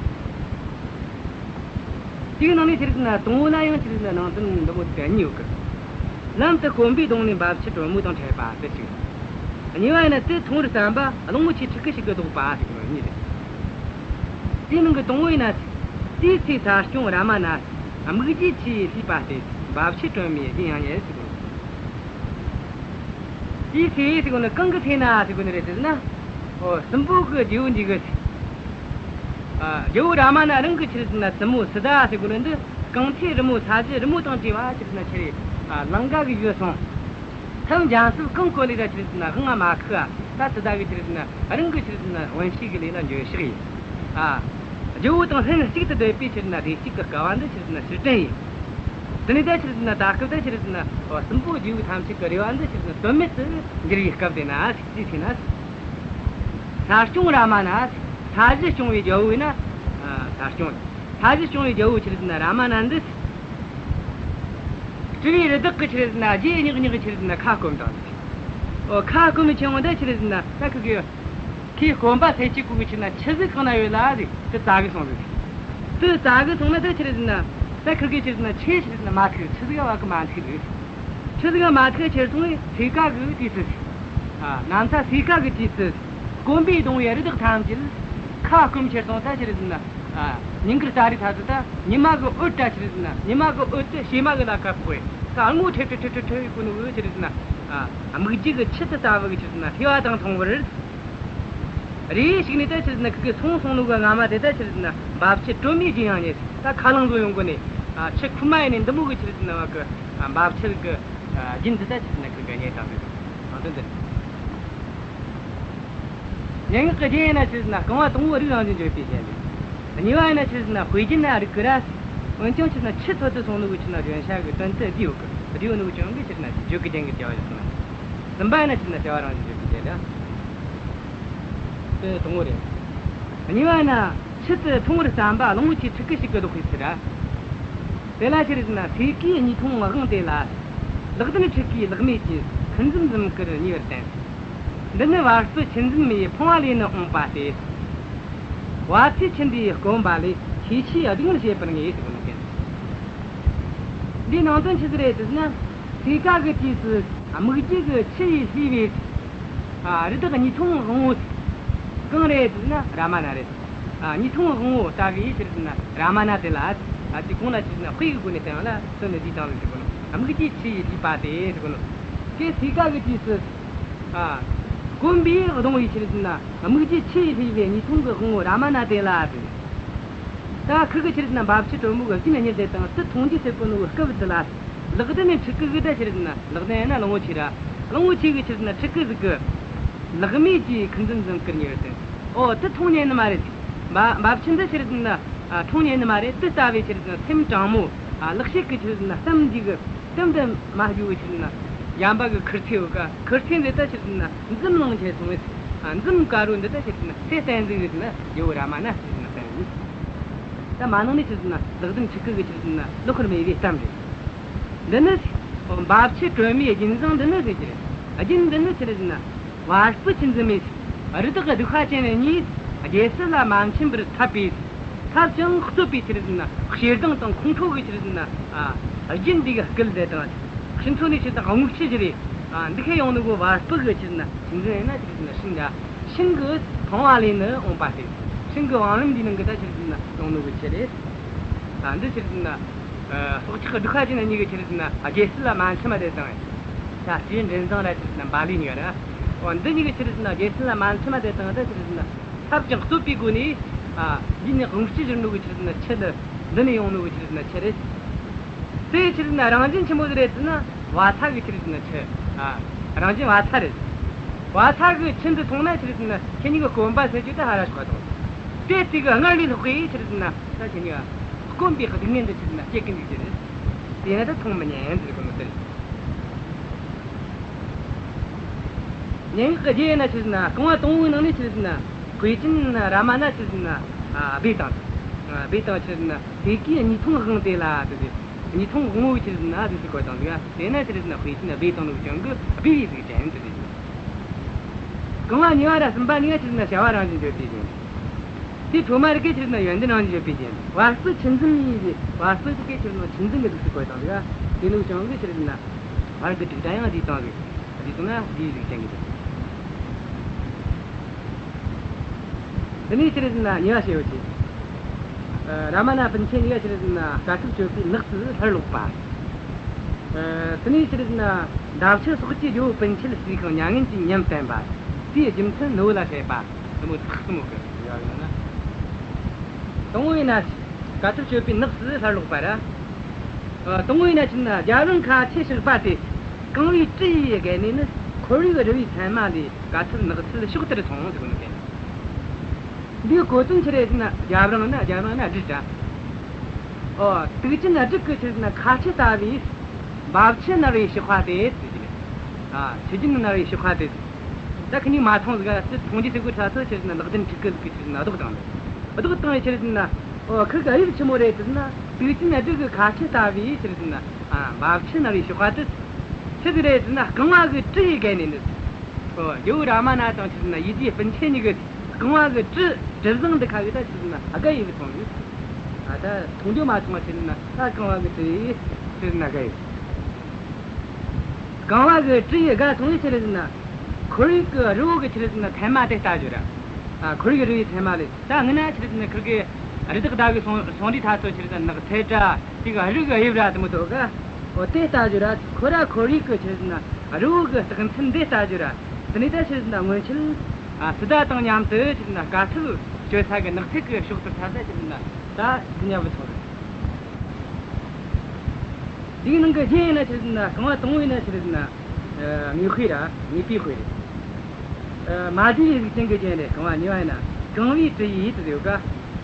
དེའི་ནང་ནས་ཆི་རེད་ཟེར་ན་དང་པོ་ལ་ཡང་ཆི་རེད་ཟེར་ན་ནང་དོན་འདི་མོ་དེ་གཉིས་ཡོད་གི། ལམ་དུ་སྐོམ་པས་གདུང་ནས་འབབ་ཆུ་དྲོན་མོ་དང་འཕྲད་པ་དེ་གཅིག། གཉིས་པ་ཡིན་ན་དེ་འཐུང་བར་བསམ་པ་གླང་པོ་ཆེའི་ཕྲུ་གུ་ཞིག་གིས་བཟློག་པ་ཞིག་ནི་གཉིས་རེད། དེའི་ནང་གི་དང་པོ་ཡིན་ན། དེའི་ཚེ་ས་སྐྱོང་རཱ་མ་ན། སྨིག་རྒྱུའི་ཆུ་ཡིས་བསླུས་པ་སྟེ། འབབ་ཆུ་དྲོན་མོའི་རྒྱུན་ཡང་རྙེད་ཟེར་གོ། དེའི་ཚེ་ཟེར་གོ་ནི་གང་གི་ཚེ་ན་ཟེར་གོ་ནི་རེད་ཟེར་ན། འོ། སྲིན་པོ་གི་རྗེ་བོ་འདི་གི། ཨ། རྗེ་བོ་རཱ་མ་ན་རང་གི་ཆི་རེད་ཟེར་ན་བཙུན་མོ་སི་ཏཱ་ཟེར་གོ་ནི་འདི་གང་ཚེ་རི་མོ་ས་གཞི་རི་མོ་དང་བཅས་པ་ཆི་རེད་ཟེར་ན་ཁྱེར་རེ། ཨ། ལང་ཀ་གི་བཞུད་སོང་། ཐབས་འཇམ་རྩུབ་གང་བཀོལ་ལས་ར་ཆི་རེད་ཟེར་ན་དབང་ང་མ་ཁུག་ཨ། ད་སི་ཏཱ་གི་ཆི་རེད་ཟེར་ན་རང་གི་ཆི་རེད་ཟེར་ན་བུན་ཤེས་གི་ལས་ལ་འགྱོད་བཤགས་ཡིན། ཨ། རྗེ་བོ་དང་ལྷན་གཅིག་ཏུ་སྡོད་པའི་ཆི་རེད་ཟེར་ན་བདེ་སྐྱིད་ཀྱི་སྐལ་བ་འདི་ཆི་རེད་ཟེར་ན་ཕྱིར་དྲན་ཡིན། དེ་ནས་ད་ཆི་རེད་ཟེར་ན་ད་སྐབས་ད་ཆི་རེད་ཟེར་ན་སྲིན་པོ་རྗེ་བོ་ཐམས་ཅད་ཀྱི་རེ་བ་འདི་ཆི་རེད་ཟེར་ན་དོན་མེད་དུ་འགྱུར་བའི་སྐབས་དེ་ན་ཟིག་ཅི་ཟེར་ན། ས་སྐྱོང་རཱ་མ་ན། ས་གཞི་སྐྱོང་བའི་རྒྱལ་པོ་ཡིན་ན། ཨ། ས་སྐྱོང་། ས་གཞི་སྐྱོང་བའི་རྒྱལ་པོ་ཆི་རེད་ཟེར་ན་རཱ་མ་ན་འདི། སྤྲུལ་པའི་རི་དྭགས་ཀྱི་ཆི་རེད་ཟེར་ན་རྗེས་སྙེག་སྙེག་གི་ཆི་རེད་ཟེར་ན་ཁ་སྐོམ་དང་། འོ། ཁ་སྐོམ་ཆེན་མོ་འདི་ཆི་རེད་ཟེར་ན་ད་ཁུ་གི། ཁོས་སྐོམ་པ་སེལ་ཆེད་ཁུ་གི་ཆི་རེད་ཟེར་ན་ཆུ་ཟིག་གང་ན་ཡོད་ལ་ཟིག་དེ་བཙལ་གི་སོང་ཟིག་དེ་བཙལ་གི་སོང་ན་དེ་ཆི་རེད་ཟེར་ན་ད་ཁུ་གི་ཆི་རེད་ཟེར་ན་ཆུ་ཆི་རེད་ཟེར་ན་མ་ཐུག་ཆུ་ཟིག་བ་གི་མ་ཐུག་ཟིག་ཆུ་ཟིག་མ་ཐུག་ཁྱེར་སོང་བས་སོས་ཀ་གི་དུས་སུ། ཨ། ནམ་ཟླ་སོས་ཀ་གི་དུས་སུ། སྐོམ་པས་གདུང་བའི་རི་དྭགས་ཐམས་ཅད། ཁ་སྐོམ་ཁྱེར་སོང་ད་ཆི་རེད་ཟེར་ན། ཨ། ཉིན་དཀར་ད་རེས་ཐ་ཚོ་ད་ཉི་མ་གི་འོད་ད་ཆི་རེད་ཟེར་ན་ཉི་མ་གི་འོད་དེ་བྱེ་མ་གི་ལ་ཁ་ཕོག་གི་ད་སྔོ་ཁྲི་ཁྲི་ཁྲི་ཁྲི་ཁྲི་གི་ནོ་གི་ཆི་རེད་ཟེར་ན། ཨ། སྨིག་རྒྱུ་གི་ཆུ་དེ་ལྟ་བུ་གི་ཆི་རེད་ཟེར་ན་བསླུས་པ་དང་མཚུངས་པར། རེ་ཞིག་ནས་ད་ཆི་རེད་ཟེར་ན་ཁུ་གི་སོང་སོང་ནོ་གི་རྔ་མ་དེ་ད་ཆི་རེད་ཟེར་ན་འབབ་ཆུ་དྲོན་མོའི་རྒྱུན་ཡང་རྙེད། ད་ཁ་རླངས་བཟོ་ཡོང་གོ་ནས། ཨ། ཆུ་ཁོལ་མ་ཡིན་ནས་འདི་མོ་གི་ཆི་རེད་ཟེར་ན་བ་གི། ཨ། འབབ་ཆུ་གི། ཨ། རྒྱུན་དེ་ད་ཆི་རེད་ཟེར་ན་ཁུ་གི་རྙེད་དང་ཟེར། ཨ། དོན་དེ། སྙན་ངག་གི་རྒྱན་ཡིན་ན་ཆི་རེད་ཟེར་ན་རྐང་བ་དང་པོ་རིགས་རང་བཞིན་བརྗོད་པའི་རྒྱན་ཏེ། གཉིས་པ་ཡིན་ན་ཆི་རེད་ཟེར་ན་དཔེ་རྒྱན་ན་རིགས་ཀྱི་ར། འོན་ཀྱང་ཆི་རེད་ཟེར་ན་ཆུ་འཐོར་དུ་སོང་ནོ་གི་ཆི་རེད་ཟེར་ན་བརྗོད་བྱ་གི་དོན་དེ་བསྡུས་ཡོད་གི། བསྡུས་ཡོད་ནོ་གི་རྐྱེན་གིས་ཆི་རེད་ཟེར་ན་བརྗོད་ཀྱི་རྒྱན་གྱི་བྱ་བ་ཡོད་སོང་ན། གསུམ་པ་ཡིན་ན་ཆི་རེད་ཟེར་ན་བྱ་བ་རང་བཞིན་བརྗོད་པའི་རྒྱན་ལ། དེ་དང་པོ་རེད། གཉིས་པ་ཡིན་ན་ཆུ་དེ་འཐུང་བར་བསམ་པ་གླང་པོ་ཆེའི་ཕྲུ་གུ་ཞིག་གིས་བཟློག་པའི་ཚུལ་ར། དེ་ལ་ཆི་རེད་ཟེར་ན་སོས་ཀའི་གཉིས་འཐུང་དབང་དེ་ལ། ལག་ལྡན་ཕྲུ་གུས་ལག་མེད་ཀྱིས་ཁུར་འཛིན་འཛུམ་དཀར་ཉེ་བར་བསྟན། འདི་ནི་བ་སྤུ་ཆུ་འཛིན་མའི་འཕོངས་པ་ལས་ནི་འོངས་པ་སྟེ། བ་ཚྭའི་ཆུ་འདིས་སྐོམ་པ་ལས། ཤས་ཆེའི་སྡུག་བསྔལ་བྱེད་པར་ངེས་ཟེར་གོ་ནོ་གན། འདིའི་ནང་དོན་ཆི་ཟིག་རེད་ཟེར་ན། སོས་ཀ་གི་དུས་སུ་སྨིག་རྒྱུ་གི་ཆུ་ཡིས་བསླུས་པའི། ཨ། རི་དྭགས་གཉིས་འཐུང་དབང་པོ། གང་རེད་ཟེར་ན་རཱ་མ་ན་རེད། ཨ། གཉིས་འཐུང་དབང་པོ་ལྟ་བུའི་ཆི་རེད་ཟེར་ན་རཱ་མ་ན་དེ་ལ། ཨ། དེ་གོང་ལ་ཆི་རེད་ཟེར་ན་དཔེ་གི་སྒོ་ནས་བསྟན་ལ་དོན་ནི་འདི་དང་ལ་ཟེར་གོ་ནོ། སྨིག་རྒྱུའི་ཆུ་ཡིས་བསླུས་པ་སྟེ་ཟེར་གོ་ནོ། དེ་སོས་ཀ་གི་དུས་སུ། ཨ། སྐོམ་པས་གདུང་བའི་ཆི་རེད་ཟེར་ན་སྨིག་རྒྱུའི་ཆུ་ཡིས་བསླུས་པའི་གཉིས་འཐུང་གི་དབང་པོ་རཱ་མ་ན་དེ་ལ་ཟེར། ད་ཁུ་གི་ཆི་རེད་ཟེར་ན་འབབ་ཆུ་དྲོན་མོ་གི་རྒྱུན་རྙེད་དེ་དང་དེ་འཐུང་རྒྱུ་ཟེར་གོ་ནོ་གི་སྐབས་དེ་ལ། ལག་ལྡན་ནི་ཕྲུ་གུ་གི་ད་ཆི་རེད་ཟེར་ན་ལག་ལྡན་ཡིན་ན་གླང་པོ་ཆེ་ར། གླང་པོ་ཆེ་གི་ཆི་རེད་ཟེར་ན་ཕྲུ་གུ་ཟིག་གིས། ལག་མེད་ཀྱིས་ཁུར་འཛིན་འཛུམ་དཀར་ཉེ་བར་བསྟན། ཨོ། དེ་འཐུང་ཉན་ནི་མ་རེད། འབབ་འབབ་ཆུ་འདི་ཆི་རེད་ཟེར་ན། ཨ། འཐུང་ཉན་ནི་མ་རེད། དེ་ལྟ་བུའི་ཆི་རེད་ཟེར་ན་སེམས་དྲང་མོ། ཨ། ལེགས་བཤད་ཀྱི་ཆི་རེད་ཟེར་ན་སེམས་འདི་གི་དམ་དུ་མ་བཅུག་གི་ཆི་རེད་ཟེར་ན་ཡན་པ་གི་ཁུར་ཚོས་ཡོད་ཀ། ཁུར་ཚོས་འདི་ད་ཆི་རེད་ཟེར་ན་འཛུམ་ལངས་ཆེ་སོང་བས། ཨ། འཛུམ་དཀར་རོ་འདི་ད་ཆི་རེད་ཟེར་ན་ཚེ་བརྟན་ཟིག་ཟེར་ན་ཇོ་བོ་རཱ་མ་ན་ཆི་རེད་ཟེར་ན་བསྟན་ཡིན། ད་མ་ནང་ནས་ཆི་རེད་ཟེར་ན་ལག་ལྡན་ཕྲུ་གུ་གི་ཆི་རེད་ཟེར་ན་བཟློག་པར་མོས་པའི་གཏམ་རེད། འདི་ནི། འབབ་ཆུ་དྲོན་མོའི་རྒྱུན་བཟང་འདི་ནི་ཟེར་གྱི་རེད། རྒྱུན་འདི་ནི་ཆི་རེད་ཟེར་ན། བ་སྤུ་ཆུ་འཛིན་མའི། རི་དྭགས་སྡུག་ཤ་ཅན་གཉིས། རྒྱལ་སྲིད་ལ་མ་འཆམ་པར་འཐབ་པའི། འཐབ་ཅིང་རྩོད་པའི་ཆི་རེད་ཟེར་ན་ཞེ་སྡང་དང་ཁོང་ཁྲོ་གི་ཆི་རེད་ཟེར་ན། ཨ། རྒྱུན་འདི་གི་སྐུལ་འདེད་དང་། ཕྱི་ཚོ་ནས་ཆི་རེད་ཟེར་ན་རྔུལ་ཆུ་བཞུར་རེ། ཨ། འདི་ཁ་ཡོང་ནི་གོ་བ་སྤུ་གི་ཆི་རེད་ཟེར་ན་ཆུ་འཛིན་ཡིན་ན་ཆི་རེད་ཟེར་ན་ཤིང་འདྲ། ཤིང་གི་འཕོངས་པ་ལས་ནི་འོངས་པ་སྟེ། ཤིང་གི་བང་རིམ་འདིའི་ནང་གི་ད་ཆི་རེད་ཟེར་ན་ཡོང་ནི་གི་ཆུ་རེད། ཨ། འདི་ཆི་རེད་ཟེར་ན། ཨ། སྲོག་ཆགས་སྡུག་ཤ་ཅན་གཉིས་ཀྱི་ཆི་རེད་ཟེར་ན་རྒྱལ་སྲིད་ལ་མ་འཆམ་པ་དེ་དང་། ད་སྤྲེའུ་མགྲིན་བཟང་ར་ཆི་རེད་ཟེར་ན་བ་ལི་གཉིས་ཀ་ར། འོ། འདི་གཉིས་ཀྱི་ཆི་རེད་ཟེར་ན་རྒྱལ་སྲིད་ལ་མ་འཆམ་པ་དེ་དང་ད་ཆི་རེད་ཟེར་ན་འཐབ་ཅིང་རྩོད་པའི་སྒོ་ནས། ཨ། འདི་ནི་རྔུལ་ཆུ་བཞུར་ནོ་གི་ཆི་རེད་ཟེར་ན་ཆུ་འདི། འདི་ནས་ཡོང་ནོ་གི་ཆི་རེད་ཟེར་ན་ཆུ་རེད། དེ་ཆི་རེད་ཟེར་ན་རང་བཞིན་ཆི་མོ་ཟིག་རེད་ཟེར་ན་བ་ཚྭ་གི་ཆི་རེད་ཟེར་ན་ཆུ། ཨ། རང་བཞིན་བ་ཚྭ་རེད། བ་ཚྭ་གི་ཆུ་འདི་འཐུང་ན་ཆི་རེད་ཟེར་ན་ཁྱེད་གཉིས་ཀྱི་སྐོམ་པ་སེལ་རྒྱུ་དེ་ཧ་ར་ཞོག་ག་དང་། དེ་དེ་གི་སྔར་ལས་ལྷག་པའི་ཆི་རེད་ཟེར་ན་ད་ཆི་ཉི་དཀོན་པའི་སྡུག་བསྔལ་འདི་ཆི་རེད་ཟེར་ན་སྐྱེ་གི་འདུག་ཟེར། དེ་ན་ད་མཐོང་མི་ཉན་ཟེར་གོ་ནོ་དེ་རེད། སྙན་ངག་གི་རྒྱན་ན་ཆི་རེད་ཟེར་ན་རྐང་བ་དང་པོའི་ནང་ནས་ཆི་རེད་ཟེར་ན་དཔེ་ཅན་རཱ་མ་ན་ཆི་རེད་ཟེར་ན་ཨ་སྦས་བཏང་། ཨ་སྦས་བཏང་ཆི་རེད་ཟེར་ན་དེ་གའི་གཉིས་འཐུང་དབང་དེ་ལ་དེ་དེ། གཉིས་འཐུང་དབང་པོ་ཆི་རེད་ཟེར་ན་དེ་ཟེར་གོ་དང་འདུག་ག་དེ་ན་ཆི་རེད་ཟེར་ན་དཔེ་ཅན་སྦས་བཏང་ནོ་ཅན་གི་སྦས་པའི་གཟུགས་ཅན་དེ་རེད། རྐང་བ་གཉིས་པ་ར་གསུམ་པ་གཉིས་ཀ་ཆི་རེད་ཟེར་ན་བྱ་བ་རང་བཞིན་བརྗོད་པའི་རྒྱན། དེ་ཐོག་མ་རིགས་ཀྱི་ཆི་རེད་ཟེར་ན་ཡོན་ཏན་རང་བཞིན་བརྗོད་པའི་རྒྱན། བ་སྤུ་ཆུ་འཛིན་ཡིན་ཟེར། བ་སྤུ་གི་ཆི་རེད་ཟེར་ན་ཆུ་འཛིན་གི་གཟུགས་སུ་བཀོད་དང་འདུག་ག་དེ་ནོ་ཅན་གི་ཆི་རེད་ཟེར་ན་བར་གི་དྲུག་སྒྲ་ཡང་བསྡུས་བཏང་ཟིག་བསྡུས་སོང་ན་སྦས་པའི་གཟུགས་ཅན་གི་དེ། དེ་ནས་ཆི་རེད་ཟེར་ན་གཉིས་པ་ཞེས་པ་ཆེ། ཨ་རཱ་མ་ན་སྤུན་མཆེད་གཉིས་ཀ་ཆི་རེད་ཟེར་ན་དཀའ་ཐུབ་སྤྱོད་པའི་ནགས་སུ་སླར་ལོག་པ། ཨ་དེ་ནས་ཆི་རེད་ཟེར་ན་འདབ་ཆགས་སོགས་ཀྱིས་ཇོ་བོ་སྤུན་མཆེད་བསུས་ཤིང་མྱ་ངན་གྱི་ཉམས་བསྟན་པ། དེའི་རྒྱུ་མཚན་ནུ་བོ་ལ་བཤད་པ། དེ་མོ་ཚིག་གསུམ་མོ་གི་ཡ་ཡོད་ན། དང་པོ་ཡིན་ན་དཀའ་ཐུབ་སྤྱོད་པའི་ནགས་སུ་སླར་ལོག་པ་ར། ཨ་དང་པོ་ཡིན་ན་ཆི་རེད་ཟེར་ན་རྒྱབ་རིང་ཁ་ཆེ་གཤགས་པ་སྟེ། རྐང་བའི་གྲུ་ཡིས་བརྒལ་ནས་ནི་ཁོར་ཡུག་རི་བོའི་མཚན་མ་ལས་དཀའ་ཐུབ་ནགས་ཚལ་ཕྱོགས་དེར་སོང་ཟེར་གོ་ནོ་གན། འདིའི་གོ་དོན་ཆི་རེད་ཟེར་ན་རྒྱབ་རིང་ན་རྒྱབ་རིང་ན་སྦྲུལ་ར། ཨོ་དུག་ཅན་སྦྲུལ་གི་ཆི་རེད་ཟེར་ན་ཁ་ཆེ་ལྟ་བུའི་འབབ་ཆུ་ནར་བའི་ཕྱི་ཁ་དེ་ཟེར་གི་རེད། ཨ་ཆུ་རྒྱུན་ནར་བའི་ཕྱི་ཁ་དེ། ད་ཁི་གཉིས་མ་མཐོང་ཟིག་ག་ཟེར་མཐོང་རྒྱུ་ཟེར་གོ་ཁྲ་ཚོ་ཆི་རེད་ཟེར་ན་ལག་ལྡན་ཕྲུ་གུ་ཟིག་གི་ཆི་རེད་ཟེར་ན་རྡོག་བཏང་ནི། རྡོག་བཏང་བའི་ཆི་རེད་ཟེར་ན། ཨོ་ཁི་ག་དབྱིབས་ཆི་མོ་རེད་ཟེར་ན་དུག་ཅན་སྦྲུལ་གི་ཁ་ཆེ་ལྟ་བུའི་ཆི་རེད་ཟེར་ན། ཨ་འབབ་ཆུ་ནར་བའི་ཕྱི་ཁ་དེ། ཆི་ཟིག་རེད་ཟེར་ན་རྐང་བ་གི་གྲུ་ཡིས་བརྒལ་ནས་ནི། ཨོ་ཇོ་བོ་རཱ་མ་ན་དང་ཆི་རེད་ཟེར་ན་ཡིད་བདེ་སྤུན་མཆེད་གཉིས་ཀྱི་རྐང་བ་གི་གྲུ་གྲུ་གཟིངས་འདི་ཁ་གི་ད་ཆི་རེད་ཟེར་ན་བརྒལ་ཡི་བུད་སོང་ཡོད། ཨ་ད་མཐོང་རྒྱུ་མ་མཐོང་བ་ཆི་རེད་ཟེར་ན་ད་རྐང་བ་གི་གྲུ་ཡིས་ཆི་རེད་ཟེར་ན་བརྒལ་ཡོད། རྐང་བ་གི་གྲུ་ཡིས་བརྒལ་སོང་བས་ཆི་རེད་ཟེར་ན། ཁོར་ཡུག་གི་རི་བོ་གི་ཆི་རེད་ཟེར་ན་མཚན་མ་དེ་ལྟ་རྒྱུ་ར། ཨ་ཁོར་ཡུག་གི་རི་བོའི་མཚན་མ་ལས་ད་སྔོན་ན་ཆི་རེད་ཟེར་ན་ཁིར་གི་རི་དྭགས་བདའ་གི་སོང་སོང་དུས་ཐ་ཚོ་ཆི་རེད་ཟེར་ན་ནགས་ཚལ་ར་དེ་གི་རི་གི་དབྱིབས་ར་དེ་མོ་དོ་ག་ཨོ་དེ་ལྟ་རྒྱུ་ར། ཁོ་ར་ཁོར་ཡུག་གི་ཆི་རེད་ཟེར་ན་རི་བོ་གི་རྟགས་མཚན་དེ་ལྟ་རྒྱུ་ར། དེ་ནས་ད་ཆི་རེད་ཟེར་ན་སྔོན་ཆད་ཨ་སི་ཏཱ་དང་མཉམ་དུ་ཆི་རེད་ཟེར་ན་དཀའ་ཐུབ་སྤྱོད་ས་གི་ནགས་ཚལ་གི་ཕྱོགས་དེར་ཐ་ད་ཆི་རེད་ཟེར་ན་ད་དེ་ཉ་བུད་སོང་རེད། འདིའི་ནང་གི་རྒྱན་ཡིན་ན་ཆི་རེད་ཟེར་ན་རྐང་བ་དང་པོ་ཡིན་ན་ཆི་རེད་ཟེར་ན། ཨ་དངོས་དཔེ་ར་དངོས་པོའི་དཔེ་རེད། ཨ་མ་བསྡུས་པའི་གཟུགས་ཅན་གྱི་རྒྱན་རེད། རྐང་བ་གཉིས་པ་ཡིན་ན་རྐང་བའི་གྲུ་ཡིས་དེ་ཡོད་ཀ་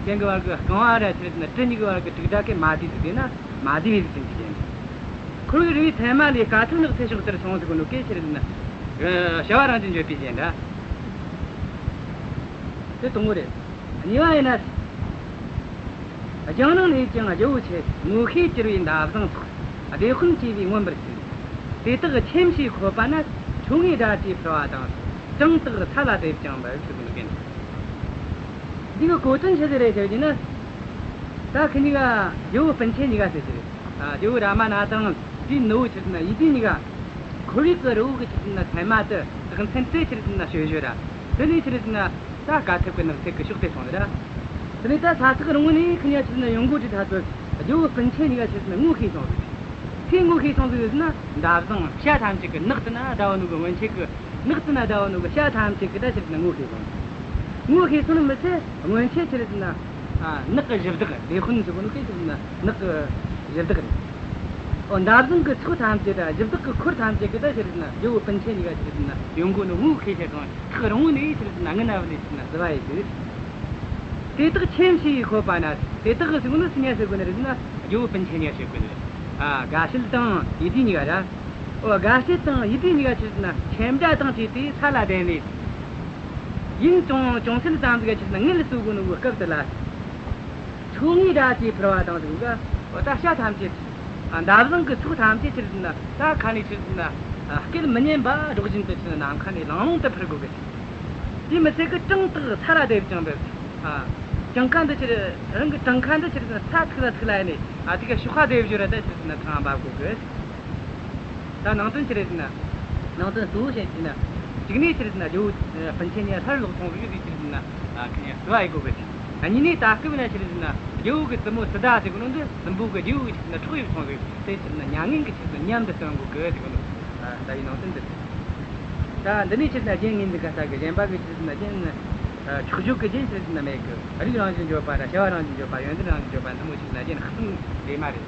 རྒྱན་གྱི་བར་གྱི་རྐང་བ་ར་ཆི་རེད་ཟེར་ན་གྲུ་གཉིས་ཀྱི་བར་གྱི་དྲུག་སྒྲ་གི་མ་བསྡུས་ཟིག་དེ་ན་མ་བསྡུས་པའི་གཟུགས་ཅན་གྱི་རྒྱན་རེད། ཁོར་ཡུག་རི་བོའི་མཚན་མ་ལས་དཀའ་ཐུབ་ནགས་ཚལ་ཕྱོགས་དེར་སོང་ཟེར་གོ་ནོ་གན་ཆི་རེད་ཟེར་ན། ཨ་བྱ་བ་རང་བཞིན་བརྗོད་པའི་རྒྱན་ར། དེ་དང་པོ་རེད། གཉིས་པ་ཡིན་ན། རྒྱང་རིང་ལས་ཀྱང་རྒྱལ་པོ་ཆེ། ངོ་ཤེས་གྱུར་པའི་འདབ་བཟང་སོགས། སྡེ་དཔོན་བཅས་པས་མངོན་པར་བསུས། དེ་དག་ཁྱིམ་ཞེས་འཁོད་པ་ན། ཆོ་ངེའི་སྒྲ་བཅས་འཕུར་བ་དང་། བྲང་དག་ས་ལ་རྡེབ་ཅིང་འབབ། ཟེར་གོ་ནོ་གན། འདི་གི་གོ་དོན་ཆི་ཟིག་རེད་ཟེར་གྱི་ན། ད་ཁི་གཉིས་ཀ་ཇོ་བོ་སྤུན་མཆེད་གཉིས་ཀ་ཟེར་གྱི་རེད། ཨ་ཇོ་བོ་རཱ་མ་ན་དང་དེའི་ནུ་བོ་ཆི་རེད་ཟེར་ན་ཡིད་བདེ་གཉིས་ཀ། ཁོར་ཡུག་གི་རི་བོ་གི་ཆི་རེད་ཟེར་ན་མཚན་མ་དེ་རྟགས་མཚན་དེ་ཆི་རེད་ཟེར་ན་ཞོ་ཞོ་ར། དེ་ནས་ཆི་རེད་ཟེར་ན། ད་དཀའ་ཐུབ་ཀྱི་ནགས་ཚལ་གྱི་ཕྱོགས་དེར་སོང་ཟིག་ར། དེ་ནས་ད་ས་ཐག་རིང་བོ་ནས་ཁི་གཉིས་ཀ་ཆི་རེད་ཟེར་ན་ཡོང་གོ་དུས་ཐ་ཚོ་ཇོ་བོ་སྤུན་མཆེད་གཉིས་ཀ་ཆི་རེད་ཟེར་ན་ངོ་ཤེས་སོང་ཟིག་སུས་ངོ་ཤེས་སོང་ཟིག་ཟེར་ན། འདབ་བཟང་བྱ་ཐམས་ཅད་ཀྱི་ནགས་དེ་ན་བསྡད་ཡོད་ནོ་གི་སྔོན་ཆད་ཀྱི། ནགས་དེ་ན་བསྡད་ཡོད་ནོ་གི་བྱ་ཐམས་ཅད་ཀྱིས་ད་ཆི་རེད་ཟེར་ན་ངོ་ཤེས་སོང་ཟིག་ངོ་ཤེས་སོང་ནི་མི་ཚད་སྔོན་ཆད་ཆི་རེད་ཟེར་ན། ཨ་ནགས་ཀྱི་གཞི་བདག་ལས་དཔོན་ཟེར་གོ་ནོ་གན་ཆི་རེད་ཟེར་ན་ནགས་ཀྱི་གཞི་བདག་རེད། ཨོ་འདབ་བཟང་གི་ཚོགས་ཐམས་ཅད་ད་གཞི་བདག་གི་འཁོར་ཐམས་ཅད་ཀྱིས་ད་ཆི་རེད་ཟེར་ན་ཇོ་བོ་སྤུན་མཆེད་གཉིས་ཀ་ཆི་རེད་ཟེར་ན་ཡོང་གོ་ནོ་ངོ་ཤེས་ཆེ་སོང་། ཐག་རིང་བོ་ནས་ཆི་རེད་ཟེར་ན་སྔུན་ན་བུད་ནས་ཆི་རེད་ཟེར་ན་བསུ་བ་ཡེད་དུས། དེ་དག་ཁྱིམ་ཞེས་འཁོད་པ་ན། དེ་དག་གི་ཟེར་གོ་ནོ་སུ་གཉིས་ཀ་ཟེར་གོ་ནི་རེད་ཟེར་ན་ཇོ་བོ་སྤུན་མཆེད་གཉིས་ཀ་ཟེར་གོ་ནི་རེད། ཨ་དགའ་བྱེད་དང་ཡིད་བདེ་གཉིས་ཀ་ར། ཨོ་དགའ་བྱེད་དང་ཡིད་བདེ་གཉིས་ཀ་ཆི་རེད་ཟེར་ན་ཁྱིམ་བདག་དང་བཅས་ཏེ་ས་ལ་བསྡད་ནས། ཡུན་ཅུང་ཅུང་ཟད་ཙམ་ཟིག་ཆི་རེད་ཟེར་ན་ངལ་གསོ་གོ་ནོ་གི་སྐབས་དེ་ལ། ཆོ་ངེའི་སྒྲ་བཅས་འཕུར་བ་དང་ཟེར་གོ་ག་ཨོ་ད་བྱ་ཐམས་ཅད། ཨ་འདབ་བཟང་གི་ཚོགས་ཐམས་ཅད་ཆི་རེད་ཟེར་ན་ད་ཁ་ནས་ཆི་རེད་ཟེར་ན། ཨ་སྐད་མི་སྙན་པ་སྒྲོག་བཞིན་དུ་ཆི་རེད་ཟེར་ན་ནམ་མཁའ་ནས་ལང་ལོང་དུ་འཕུར་གོ་གི། དེ་མི་ཚད་གི་བྲང་དག་ས་ལ་རྡེབ་ཅིང་འབབ། ཨ་བྲང་ཁ་འདི་ཆི་རེད། རང་གི་བྲང་ཁ་འདི་ཆི་རེད་ཟེར་ན་ས་ཐུག་ལ་ཐུག་ལ་ཡིན་ནས། ཨ་དེ་ག་གཤོག་པ་རྡེབ་རྒྱུ་ར་ད་ཆི་རེད་ཟེར་ན་ཐང་འབབ་གོ་གི། ད་ནང་དོན་ཆི་རེད་ཟེར་ན། ནང་དོན་གཙོ་བོ་བཤད་ཀྱི་ན། གཅིག་ནས་ཆི་རེད་ཟེར་ན་ཇོ་བོ་སྤུན་མཆེད་གཉིས་སླར་ལོག་སོང་བའི་རིགས་ཆི་རེད་ཟེར་ན། ཨ་ཁ་ཉ་བསུ་བ་ཡེད་གོ་གི། ཨ་གཉིས་ནས་ད་སྐབས་ན་ཆི་རེད་ཟེར་ན་ཇོ་བོ་གི་བཙུན་མོ་སི་ཏཱ་ཟེར་གོ་ནོ་འདི་སྲིན་པོ་གི་རྗེ་བོ་གི་ཆི་རེད་ཟེར་ན་འཕྲོག་ཡུལ་སོང་ཟིག་དེ་ཆི་རེད་ཟེར་ན་མྱ་ངན་གི་ཆི་རེད་ཟེར་ན་ཉམས་འདི་སྟོན་གོ་གི་ཟེར་གོ་ནོ། ཨ་ད་ཡི་ནང་དོན་འདི་རེད། ད་འདི་ནས་ཆི་རེད་ཟེར་ན་རྒྱན་ངོས་འཛིན་ག་ས་གི་གཞན་པ་གི་ཆི་རེད་ཟེར་ན་རྒྱན། ཨ་འཁྱོག་བརྗོད་གི་རྒྱན་ཆི་རེད་ཟེར་ན་མེད་གི། རིགས་རང་བཞིན་བརྗོད་པ་ར་བྱ་བ་རང་བཞིན་བརྗོད་པ་ཡོན་ཏན་རང་བཞིན་བརྗོད་པ་འདི་མོ་ཆི་རེད་ཟེར་ན་རྒྱན་གསུམ་རེ་མ་རེད།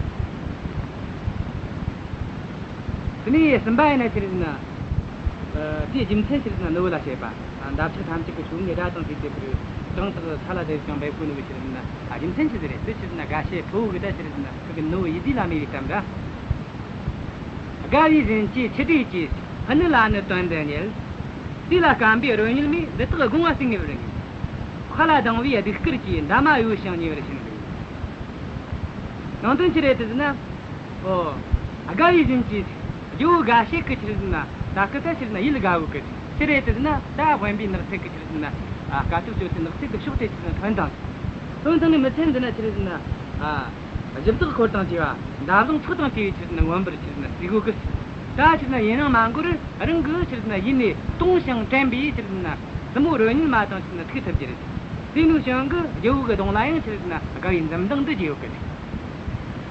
དེ་ནས་གསུམ་པ་ཡིན་ན་ཆི་རེད་ཟེར་ན། ཨ་དེའི་རྒྱུ་མཚན་ཆི་རེད་ཟེར་ན་ནུ་བོ་ལ་བཤད་པ། ཨ་འདབ་ཆགས་ཐམས་ཅད་ཀྱི་ཆོ་ངེའི་སྒྲ་དང་བཅས་ཏེ་འཕུར། གང་དག་ས་ལ་དེ་ཀྱང་འབེབས་དགོས་ནོ་གི་ཆི་རེད་ཟེར་ན། ཨ། རྒྱུ་མཚན་ཅི་ཟིག་རེད། དེ་ཆི་རེད་ཟེར་ན་དགའ་བྱེད་ཕུ་བོ་གི་ད་ཆི་རེད་ཟེར་ན་ཁུ་གི་ནུ་བོ་ཡིད་བདེ་ལ་སྨྲས་པའི་གཏམ་ར། དགའ་བའི་བཞིན་གྱི་ཆུ་འབྲས་ཀྱིས། ཕུ་ནུ་ལ་ནི་དོན་འདི་བསྙད། དེ་ལ་བརྐམ་པའི་རོལ་རྙེད་མས། འདི་དག་དགོངས་པ་ཟེར་ངེས་པར་ངེས། མཁའ་ལ་ལྡིང་བའི་གདུགས་དཀར་གྱི། འདབ་མ་གཡོ་ཞིང་ཉེ་བར་ཕྱིན་ཟེར། ནང་དོན་ཆི་རེད་ཟེར་ན། ཨོ། དགའ་བའི་བཞིན་གྱི། རྒྱལ་བོ་དགའ་བྱེད་ཀྱི་ཆི་རེད་ཟེར་ན། ད་སྐུ་ད་ཆི་རེད་ཟེར་ན་ཡིད་དགའ་བོ་གི། ཆི་རེད་ཟེར་ན་ད་དབེན་པའི་ནགས་ཚལ་གི་ཆི་རེད་ཟེར་ན། ཨ། དཀའ་ཐུབ་སྤྱོད་སའི་ནགས་ཚལ་གི་ཕྱོགས་དེ་ཆི་རེད་ཟེར་ན་ཐོན་དང་། ཐོན་དང་ནི་མི་ཚད་འདི་ན་ཆི་རེད་ཟེར་ན། ཨ། གཞི་བདག་འཁོར་དང་བཅས་པ། འདབ་བཟང་ཚོགས་དང་བཅས་པའི་ཆི་རེད་ཟེར་ན་མངོན་པར་ཆི་རེད་ཟེར་ན་བསུ་གོ་གི། ད་ཆི་རེད་ཟེར་ན་ཡུན་རིང་མ་འགོར་རང་གི་ཆི་རེད་ཟེར་ན་ཡིད་ནས་དུང་ཞིང་དྲན་པའི་ཆི་རེད་ཟེར་ན་བཙུན་མོ་རོལ་རྙེད་མ་དང་ཆི་རེད་ཟེར་ན་ཐུག་ཐུབ་ཀྱི་རེད། དེ་ནས་བྱུང་གི་རྒྱལ་བོ་གི་གདོང་ལ་ཡང་ཆི་རེད་ཟེར་ན་དགའ་བའི་འཛུམ་མདངས་འདི་རྒྱས་ཡོད་གི་རེད།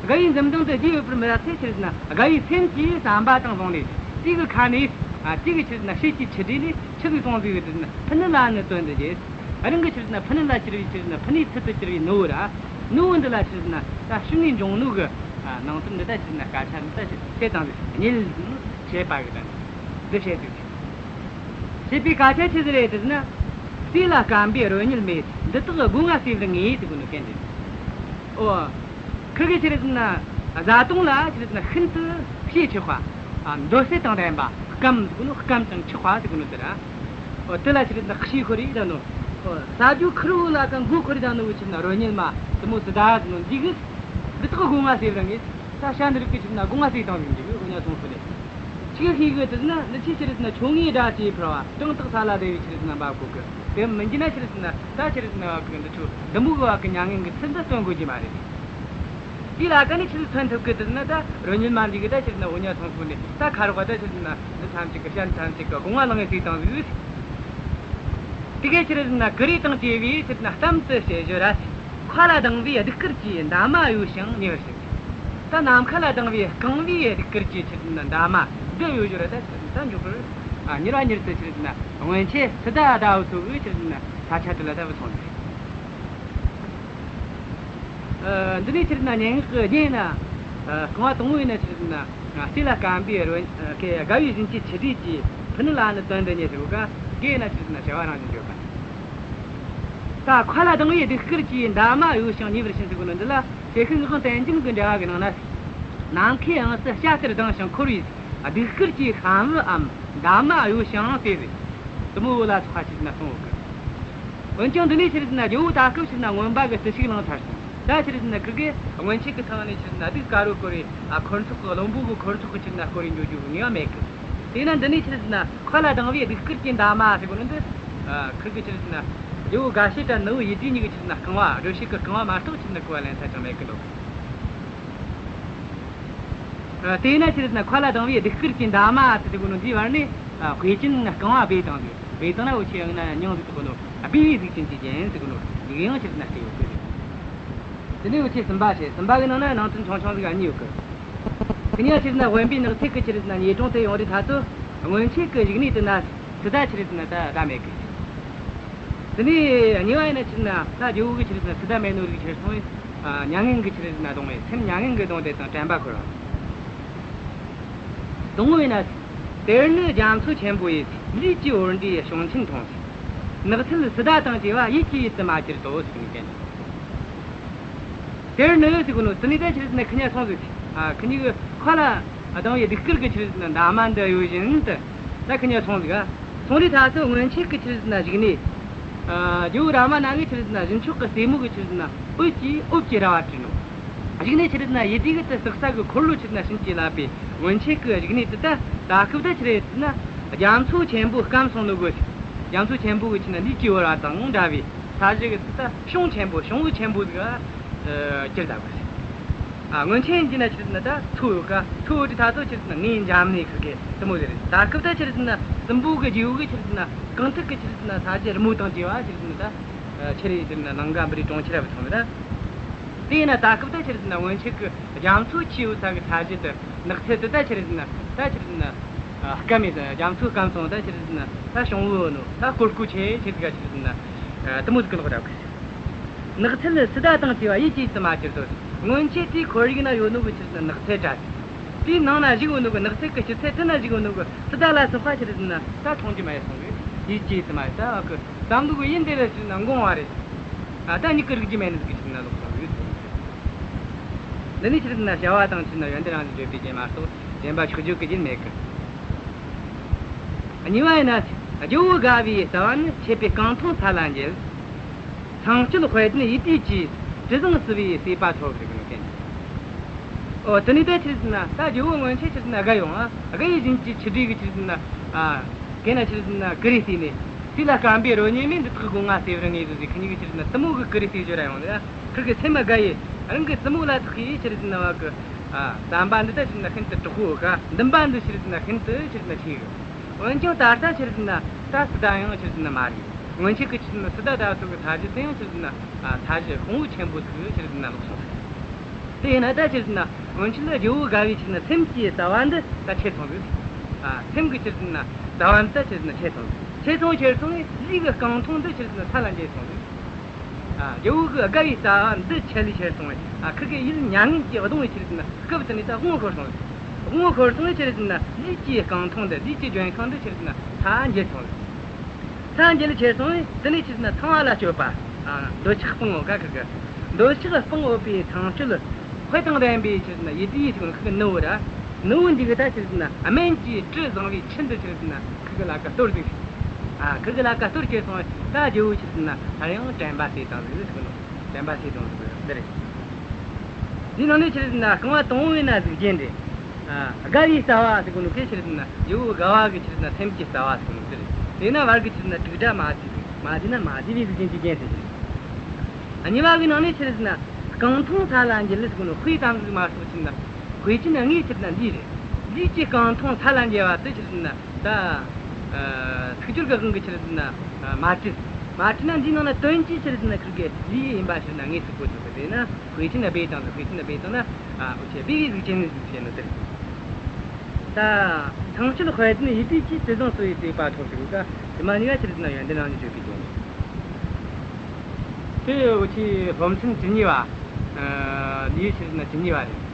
དགའ་བའི་འཛུམ་མདངས་འདི་རྒྱས་ཡོད་པར་མི་རག་ཚེ་ཆི་རེད་ཟེར་ན་དགའ་བའི་སེམས་ཀྱི་བསམ་པ་དང་བཟུང་ནས། དེ་གི་ཁ་ནས། ཨ། དེ་གི་ཆི་རེད་ཟེར་ན་ཕྱེད་ཀྱི་ཆུ་འབྲས་ལས་ཆི་ཟིག་གསུངས་ཟིག་ཟེར་ན། ཕུ་ནུ་ལ་ནི་དོན་འདི་བསྙད། རང་གི་ཆི་རེད་ཟེར་ན་ཕུ་ནུ་ལ་གྱུར་བའི་ཆི་རེད་ཟེར་ན་ཕུ་ནུའི་ཚུལ་དུ་གྱུར་པའི་ནུ་བོ་ར། ནུ་བོ་འདི་ལ་ཆི་རེད་ཟེར་ན་ད་ཤུལ་ནས་འབྱུང་ནོ་གི། ཨ། ནང་དོན་འདི་ད་ཆི་རེད་ཟེར་ན་སྐད་ཆ་འདི་ད་ཆི་རེད་ཟེར་ན་བཤད་བཏང་ཟིག། བསྙད་ཟེར་ནོ་བཤད་པ་གི་དོན་འདི་བཤད་ཟིག། བཤད་པའི་སྐད་ཆ་ཆི་ཟིག་རེད་ཟེར་ན། ཟས་ལ་བརྐམ་པའི་རོལ་རྙེད་མས། འདི་དག་དགོངས་པ་ཟེར་བར་ངེས་ཟེར་གོ་ནོ་གན་འདི། ཨོ། ཁུར་གི་ཆི་རེད་ཟེར་ན་བཟའ་བཏུང་ལ་ཆི་རེད་ཟེར་ན་ཤིན་ཏུ་ཞེན་ཆེ་བ། ཨ། འདོད་སྲེད་དང་ལྡན་པ། བརྐམ་ཟེར་གོ་ནོ་བརྐམ་ཅིང་ཆགས་པ་ཟེར་གོ་ནོ་དེ་ར། ཨོ། དེ་ལ་ཆི་རེད་ཟེར་ན་ཞེན་ཁོ་རེ་ད་ནོ། ཨོ། ཟ་རྒྱུ་ཁེར་བོ་ལ་གང་དགོས་ཁོ་རེ་ད་ནོ་གི་ཆི་རེད་ཟེར་ན་རོལ་རྙེད་མ་དེ་མོ་སི་ད་ཟེར་ནོ་འདི་གིས། འདི་དག་དགོངས་པ་ཟེར་བར་ངེས། ད་ཤ་འདི་རིགས་ཀྱི་ཆི་རེད་ཟེར་ན་དགོངས་པ་ཟེར་བཏང་ཟིག་འདི་གི་འུ་གཉིས་སོང་ཁོ་ནས། ཆི་ཤེས་གི་དེ་ན་ནི་ཆི་ཆི་རེད་ཟེར་ན་ཆོ་ངེའི་སྒྲ་ཇི་ཕེར་བ། གྲངས་དག་ས་ལ་བདེ་བའི་ཆི་རེད་ཟེར་ན་འབབ་གོ་གི། དེ་མི་འགྱུར་ན་ཆི་རེད་ཟེར་ན་ད་ཆི་རེད་ཟེར་ན་བ་གི་འདི་ཆོ་འདི་མོ་གི་བ་གི་མྱ་ངན་གི་ཚུལ་འདི་སྟོན་དགོས་ཀྱི་མ་རེད། དེ་ལ་ཀ་ནི་ཆི་རེད་ཐོན་ཐུབ་གི་དེ་ན་ད་རོལ་རྙེད་མ་འདི་གི་ད་ཆི་རེད་ཟེར་ན་འུ་གཉིས་སོང་ཁོ་ནས་ད་ཁ་རོག་ག་ད་ཆི་རེད་ཟེར་ན་འདི་ཐམས་ཅད་གི་ཤ་འདི་ཐམས་ཅད་གི་དགོངས་པ་ལང་ངེ་ཟིག་བཏང་ཟིག། དེ་གི་ཆི་རེད་ཟེར་ན་ཀུ་རེ་དང་བཅས་པའི་ཆི་རེད་ཟེར་ན་གཏམ་དུ་བཤད་བཞིན་ར། མཁའ་ལ་ལྡིང་བའི་གདུགས་དཀར་གྱི། འདབ་མ་གཡོ་ཞིང་ཉེ་བར་ཕྱིན། ད་ནམ་མཁའ་ལ་ལྡིང་བའི་རྐང་བའི་གདུགས་དཀར་གྱི་ཆི་རེད་ཟེར་ན་འདབ་མ་འདི་གཡོ་བཞིན་ར། ད་ཆི་རེད་ཟེར་ན་ད་མགྱོགས་པར། ཨ། མྱུར་བ་མྱུར་དུ་ཆི་རེད་ཟེར་ན་སྔོན་ཆད་སི་ཏ་ཟླ་བོ་ཚོ་གི་ཆི་རེད་ཟེར་ན་ས་ཆ་དེ་ལ་ད་བུད་སོང་ཟིག། ཨ། འདི་ནས་ཆི་རེད་ཟེར་ན་སྙན་ངག་གི་རྒྱན་ན། ཨ། རྐང་བ་དང་པོ་ཡིན་ན་ཆི་རེད་ཟེར་ན། ཨ། ཟས་ལ་བརྐམ་པའི་རོལ། ཨ། ཀྱི་དགའ་བའི་བཞིན་གྱི་ཆུ་འབྲས་ཀྱིས། ཕུ་ནུ་ལ་ནི་དོན་འདི་བསྙད་ཟེར་བ་ག་གི་ན་ཆི་རེད་ཟེར་ན་བྱ་བ་རང་བཞིན་བརྗོད་པ། ད་མཁའ་ལ་ལྡིང་བའི་གདུགས་དཀར་གྱི། འདབ་མ་གཡོ་ཞིང་ཉེ་བར་ཕྱིན་ཟེར་གོ་ནོ་འདི་ལ་ཞལ་ཤུལ་ངག་དབང་བསྟན་འཛིན་གྱི་འགྲེལ་བ་གི་ནང་ན། ནམ་མཁའི་དབྱིངས་སུ་བྱ་ལྟར་ལྡིང་ཞིང་འཁོར་བའི་གདུགས་དཀར་གྱི་ཤམ་བུའམ་འདབ་མ་གཡོ་ཞིང་དེ་རེད། དེ་མོ་བོ་ལ་སོགས་པ་ཆི་རེད་ཟེར་ན་གསུངས་ཡོད་གི། འོན་ཀྱང་འདི་ནས་ཆི་རེད་ཟེར་ན་རྒྱལ་བོ་ད་སྐབས་ཆི་རེད་ཟེར་ན་རྔོན་པ་གི་བརྟུལ་ཞུགས་བླངས་ཚར་སོང་། ད་ཆི་རེད་ཟེར་ན་ཁུར་གི་སྔོན་ཆད་གི་ཐང་ནས་ཆི་རེད་ཟེར་ན་གདུགས་དཀར་བོ་སྐོར་རེ། ཨ། འཁོར་ཚོགས་གི་བློན་པོ་གི་འཁོར་ཚོགས་གི་ཆི་རེད་ཟེར་ན་སྐོར་རེ་འགྱོ་རྒྱུ་གི་ངེས་པ་མེད་གི། དེས་ན་འདི་ནས་ཆི་རེད་ཟེར་ན་མཁའ་ལ་ལྡིང་བའི་གདུགས་དཀར་གྱི་འདབ་མ་ཟེར་གོ་ནོ་འདི། ཨ། ཁུར་གི་ཆི་རེད་ཟེར་ན་རྒྱལ་བོ་དགའ་བྱེད་དང་ནུ་བོ་ཡིད་བདེ་གཉིས་ཀྱི་ཆི་རེད་ཟེར་ན་རྐང་བ། རོལ་བྱེད་ཀྱི་རྐང་བ་མ་གཏོགས་ཆི་རེད་ཟེར་ན་གོ་བ་ལེན་ས་ཅང་མེད་གི་ལོ། ཨ། དེས་ན་ཆི་རེད་ཟེར་ན་མཁའ་ལ་ལྡིང་བའི་གདུགས་དཀར་གྱི་འདབ་མ་ཟེར་གོ་ནོ་འདིའི་བར་ནས། ཨ། དཔེ་ཅན་རྐང་བ་སྦས་བཏང་ཟིག། སྦས་བཏང་ན་འུ་ཆོས་ཡང་ན་མྱིང་ཟིག་བཏགས་གོ་ནོ། ཨ། སྦས་པའི་གཟུགས་ཅན་གྱི་རྒྱན་ཟེར་གོ་ནོ་འདི་གི་ཡང་ཆི་རེད་ཟེར་ན་སྤྲས་ཡོད་གི་རེད། དེ་ནས་འུ་ཆོས་གསུམ་པ་བཤད། གསུམ་པ་གི་ནང་ན་ནང་དོན་ཆུང་ཆུང་ཟིག་གཉིས་ཡོད་གི། དེ་ནས་ཆི་རེད་ཟེར་ན་དབེན་པའི་ནགས་ཚལ་གི་ཆི་རེད་ཟེར་ན་ཉེ་དྲུང་དེ་ཡོང་རིས་ཐ་ཚོ། སྔོན་ཆད་གི་བཞུགས་གནས་དེ་ན་སི་ཏ་ཆི་རེད་ཟེར་ན་ད་བདག་མེད་གི། དེ་ནས་གཉིས་པ་ཡིན་ན་ཆི་རེད་ཟེར་ན་ད་རྒྱལ་བོ་གི་ཆི་རེད་ཟེར་ན་སི་ཏ་མེད་ནོ་རིག་ཁྱེར་སོང་བས། ཨ། མྱ་ངན་གི་ཆི་རེད་ཟེར་ན་གདུང་བས། སེམས་མྱ་ངན་གི་གདུང་དེ་དང་དྲན་པ་འཁོར་བ། དང་པོ་ཡིན་ན། དེར་ནི་རྒྱ་མཚོ་ཆེན་པོ་ཡི། ལུས་ཀྱི་འོར་འདྲའི་གཤོང་ཆེན་མཐོང་། ནགས་ཚལ་སི་ཏ་དང་བཅས་པ། ཡིད་ཀྱི་ཡུལ་དུ་མ་གྱུར་ཏོ་ཟེར་ནས་བསྟན། དེར་ནི་ཟེར་གོ་ནོ་དེ་ནས་ད་ཆི་རེད་ཟེར་ན་ཁི་གཉིས་སོང་ཟིག། ཨ། ཁི་གཉིས་གི་མཁའ་ལ་ལྡིང་བའི་གདུགས་དཀར་གི་ཆི་རེད་ཟེར་ན་འདབ་མ་འདི་གཡོ་བཞིན་དུ་ད་ཁི་གཉིས་སོང་ཟིག། ཨ། སོང་རིས་ཐ་ཚོ་སྔོན་ཆད་གི་ཆི་རེད་ཟེར་ན་བཞུགས་གནས། ཨ། རྒྱལ་བོ་རཱ་མ་ན་གི་ཆི་རེད་ཟེར་ན་གཞུ་མཆོག་གི་རྩེ་མོ་གི་ཆི་རེད་ཟེར་ན་འོད་ཀྱིས་འོབས་ཀྱི་ར་བ་བྲིས་ནོ། གཞུག་ནས་ཆི་རེད་ཟེར་ན་ཡིད་བདེ་གི་དེ་སྲེག་ས་གི་འཁོར་ལོ་ཆི་རེད་ཟེར་ན་བྱིན་གྱིས་བརླབས་པའི་སྔོན་ཆད་གི་བཞུགས་གནས་དེ་ད་ད་སྐབས་ད་ཆི་རེད་ཟེར་ན་རྒྱ་མཚོ་ཆེན་པོ་སྐམ་སོང་ནོ་གི། རྒྱ་མཚོ་ཆེན་པོ་གི་ཆི་རེད་ཟེར་ན་ལུས་ཀྱི་འོར་བ་དང་འདྲ་བའི་ས་གཞི་གི་དེ་ད་གཤོང་ཆེན་པོ། གཤོང་བུ་ཆེན་པོ་ཟིག་ག་གྱུར་ད་གི། ཨ། སྔོན་ཆད་ཡིན་གྱི་ན་ཆི་རེད་ཟེར་ན་ད་མཚོ་ཡོད་ཀ། མཚོ་ཡོད་དུས་ད་ཚོ་ཆི་རེད་ཟེར་ན་ངའི་འཇམ་ནས་ཁུར་གི་དེ་མོ་ཟིག་རེད། ད་སྐབས་ད་ཆི་རེད་ཟེར་ན་སྲིན་པོ་གི་རྗེ་བོ་གི་ཆི་རེད་ཟེར་ན་རྐང་ཐུག་གི་ཆི་རེད་ཟེར་ན་ས་གཞི་རི་མོ་དང་བཅས་པ་ཆི་རེད་ཟེར་ན་ད་ཁྱེར་རེ་ཆི་རེད་ཟེར་ན་ལང་ཀ་པུ་རིའི་གྲོང་ཁྱེར་ར་བུད་སོང་ནི་ར། དེ་ཡིན་ན་ད་སྐབས་ད་ཆི་རེད་ཟེར་ན་སྔོན་ཆད་གི་རྒྱ་མཚོ་ཆེ་བོ་ས་གི་ས་གཞི་དེ། ནགས་ཚལ་དེ་ད་ཆི་རེད་ཟེར་ན་ད་ཆི་རེད་ཟེར་ན། ཨ། སྐམ་མེད་ཟེར། རྒྱ་མཚོ་སྐམ་སོང་། ད་ཆི་རེད་ཟེར་ན་ད་གཤོང་བུ་ནོ། ད་ཀོར་ཀོར་ཆེ་ཆེ་ཟིག་ག་ཆི་རེད་ཟེར་ན། ཨ། དེ་མོ་ཟིག་གི་ལོག་ར་གི། ནགས་ཚལ་སི་ཏ་དང་བཅས་པ། ཡིད་ཀྱི་ཡུལ་དུ་མ་གྱུར་ཏོ། སྔོན་ཆད་དེའི་ཁོར་ཡུག་ན་ཡོད་ནོ་གི་ཆི་རེད་ཟེར་ན་ནགས་ཚལ་དྲ། དེའི་ནང་ན་བཞུགས་ཡོད་ནོ་གི། ནགས་ཚལ་གི་སྐྱེད་ཚལ་དེ་ན་བཞུགས་ཡོད་ནོ་གི་སི་ཏ་ལ་སོགས་པ་ཆི་རེད་ཟེར་ན་ད་མཐོང་རྒྱུ་མ་ཡེ་སོང་གི། ཡིད་ཀྱི་དུ་མ་ད་གི་བསམ་བློ་གི་ཡིན་དེ་ལ་ཕྱིར་ན་འགོང་བ་རེད། ཨ་ད་མྱིག་གི་རིག་རྒྱུ་མེད་ནི་ཟིག་གི་ཕྱིར་ན་ལོག་སོང་ཡོད། འདི་ནི་ཕྱིར་ན་བྱ་བ་དང་ཕྱིར་ན་ཡོན་ཏན་རང་བཞིན་བརྗོད་པའི་རྒྱན་མ་གཏོགས་གཞན་པ་ཕྱོགས་བརྗོད་ཀྱི་རྒྱན་མེད་གི། གཉིས་པ་ཡིན་ན། རྒྱལ་པོ་དགའ་བའི་རྩ་བ་ནི། ཆད་པས་རྐང་འཐུང་ས་ལ་འགྱེལ། ཚངས་སྤྱོད་དཔལ་ལྡན་ཡིད་བསྡུས་ཀྱིས། དྲི་བཟང་བསིལ་བའི་སྲིད་པ་ཐོབ་ཟེར་གི་ནོ་གན། ཨོ་དེ་ནས་ད་ཕྱིར་ཟིན་ན་ད་རྒྱལ་པོ་སྔོན་ཆད་ཕྱིར་ཟིན་ན་དགའ་ཡོང་ཨ། དགའ་ཡི་བཞིན་གྱི་ཆུ་འབྲས་ཀྱི་ཕྱིར་ཟིན་ན། ཨ་གན་ན་ཕྱིར་ཟིན་ན་ཀུ་རེ་བསྲེས་ནས། སྲིད་ལ་སྐམ་པའི་རོ་ཉེས་མེད། འདི་དག་སྒོ་ང་སེ་བར་ངེས་བཟོ་ཟིག་ཁི་གཉིས་ཀྱི་ཕྱིར་ཟིན་ན་བཙུན་མོ་གི་ཀུ་རེ་བསྲེས་བརྗོད་ར་ཡོང་ལ། ཁིར་གི་སེམས་དགའ་ཡི་རང་གི་བཙུན་མོ་ལ་དག་གི་ཕྱིར་ཟིན་ན་བ་གི། ཨ་བསམ་པ་འདི་ད་ཕྱིར་ན་ཤིན་ཏུ་དྲག་པོ་ག། འདུན་པ་འདི་ཕྱིར་ན་ཤིན་ཏུ་ཕྱིར་ན་ཆེ་གི། འོན་ཀྱང་ད་ལྟ་ཕྱིར་ན་ད་སི་ཏ་ཡང་ཕྱིར་ན་མ་རེད། སྔོན་ཆད་ཀྱི་ཕྱིར་ན་སི་ཏ་ད་ཚོ་གི་ས་གཞི་དེ་ཡང་ཕྱིར་ན་ས་གཞི་དཔང་བོ་ཆེན་པོ་ཟིག་ཕྱིར་ན་ལོག་སོང་ཟིག། དེ་ཡིན་ན་ད་ཕྱིར་ན་སྔོན་ཆད་ལ་རྒྱལ་པོ་དགའ་བའི་ཕྱིར་ན་སེམས་ཀྱི་རྩ་བ་འདི་ད་ཆད་སོང་ཟིག། ཨ་སེམས་ཀྱི་ཕྱིར་ན་རྩ་བ་འདི་ད་ཕྱིར་ན་ཆད་སོང་ཟིག། ཆད་སོང་ཁྱེར་སོང་བས་ལུས་ཀྱི་རྐང་འཐུང་འདི་ཕྱིར་ན་ས་ལ་འགྱེལ་སོང་ཟིག། ཨ་རྒྱལ་པོ་གི་དགའ་བའི་རྩ་བ་འདི་ཆད་ལས་ཁྱེར་སོང་བས། ཨ་ཁིར་གི་ཡིད་མྱ་ངན་གྱིས་གདུང་བའི་ཕྱིར་ན་སྐབས་དེ་ནས་ད་དབང་ཤོར་སོང་ཟིག། དབང་ཤོར་སོང་བས་ཕྱིར་ན་ལུས་ཀྱི་རྐང་འཐུང་འདི། ལུས་ཀྱི་ལྗོན་ཤིང་འདི་ཕྱིར་ན་ས་འགྱེལ་སོང་ཟིག། ས་འགྱེལ་ཁྱེར་སོང་བས་དེ་ནས་ཕྱིར་ན་ཚངས་པ་ལ་སྤྱོད་པ། ཨ་འདོད་ཆགས་སྤང་བོ་ག་ཁིར་གི། འདོད་ཆགས་སྤང་འོས་པའི་ཚངས་སྤྱོད། དཔལ་དང་ལྡན་པའི་ཕྱིར་ན་ཡིད་བསྡུས་ཟེར་གོ་ནོ་ཁིར་གི་ནུ་བོ་ར། ནུ་བོ་འདི་གི་ད་ཕྱིར་ན་སྨན་གྱི་དྲི་བཟང་བའི་ཆུ་འདི་ཕྱིར་ན་ཁིར་གི་ལ་ཀ་གཏོར་ཟིག། ཨ་ཁིར་གི་ལ་ཀ་གཏོར་ཁྱེར་སོང་བས་ད་རྒྱལ་པོ་ཕྱིར་ན་སླར་ཡང་དྲན་པ་སད་བཏང་ཟིག་ཟེར་གོ་ནོ། དྲན་པ་སད་བཏང་ཟིག་འདི་རེད། འདི་ནང་ནས་ཕྱིར་ན་རྐང་བ་དང་པོ་ཡིན་ན་གཟུགས་ཅན་རེད། ཨ་དགའ་བའི་རྩ་བ་ཟེར་གོ་ནོ་གན་ཕྱིར་ན་རྒྱལ་པོ་དགའ་བ་གི་ཕྱིར་ན་སེམས་ཀྱི་རྩ་བ་ཟེར་གོ་ནོ་འདི་རེད། དེ་ན་བར་གི་ཕྱིར་ན་དྲུག་སྒྲ་མ་བསྡུས་ཟིག། མ་བསྡུས་ན་མ་བསྡུས་པའི་གཟུགས་ཅན་གྱི་རྒྱན་དེ་རེད། ཨ་གཉིས་པ་གི་ནང་ནས་ཕྱིར་ན་རྐང་འཐུང་ས་ལ་འགྱེལ་ཟེར་གོ་ནོ་དཔེ་ཙམ་ཟིག་མ་གཏོགས་ཕྱིར་ན་དཔེ་ཅན་དངོས་ཕྱིར་ན་ལུས་རེད། ལུས་ཀྱི་རྐང་འཐུང་ས་ལ་འགྱེལ་བ་དེ་ཕྱིར་ན་ད། ཨ་ཚིག་སྦྱོར་གི་དབང་གིས་ཕྱིར་ན་མ་བྲིས། མ་བྲིས་ན་འདིའི་ནང་ན་དོན་གྱིས་ཕྱིར་ན་ཁིར་གི་ལུས་ཡིན་པ་ཕྱིར་ན་དངོས་སུ་གོ་ཐུབ་པ་དེ་ན་དཔེ་ཅན་སྦས་བཏང་ཟིག། དཔེ་ཅན་སྦས་བཏང་ན་ཨ་འུ་ཆོས་སྦས་པའི་གཟུགས་ཅན་ཟིག་བྱས་ནོ་དེ་རེད། ད་ཚངས་སྤྱོད་དཔལ་ལྡན་ཡིད་བསྡུས་ཀྱིས། དྲི་བཟང་བསིལ་བའི་སྲིད་པ་ཐོབ་ཟེར་གོ་ག། དེ་མ་གཉིས་ཀ་ཕྱིར་ན་ཡོན་ཏན་རང་བཞིན་བརྗོད་པའི་རྒྱན་རེད། དེ་འུ་ཆོའི་སློབ་ཚན་བཅུ་གཉིས་པ། ཨ་ལེའུ་ཕྱིར་ན་བཅུ་གཉིས་པ་རེད།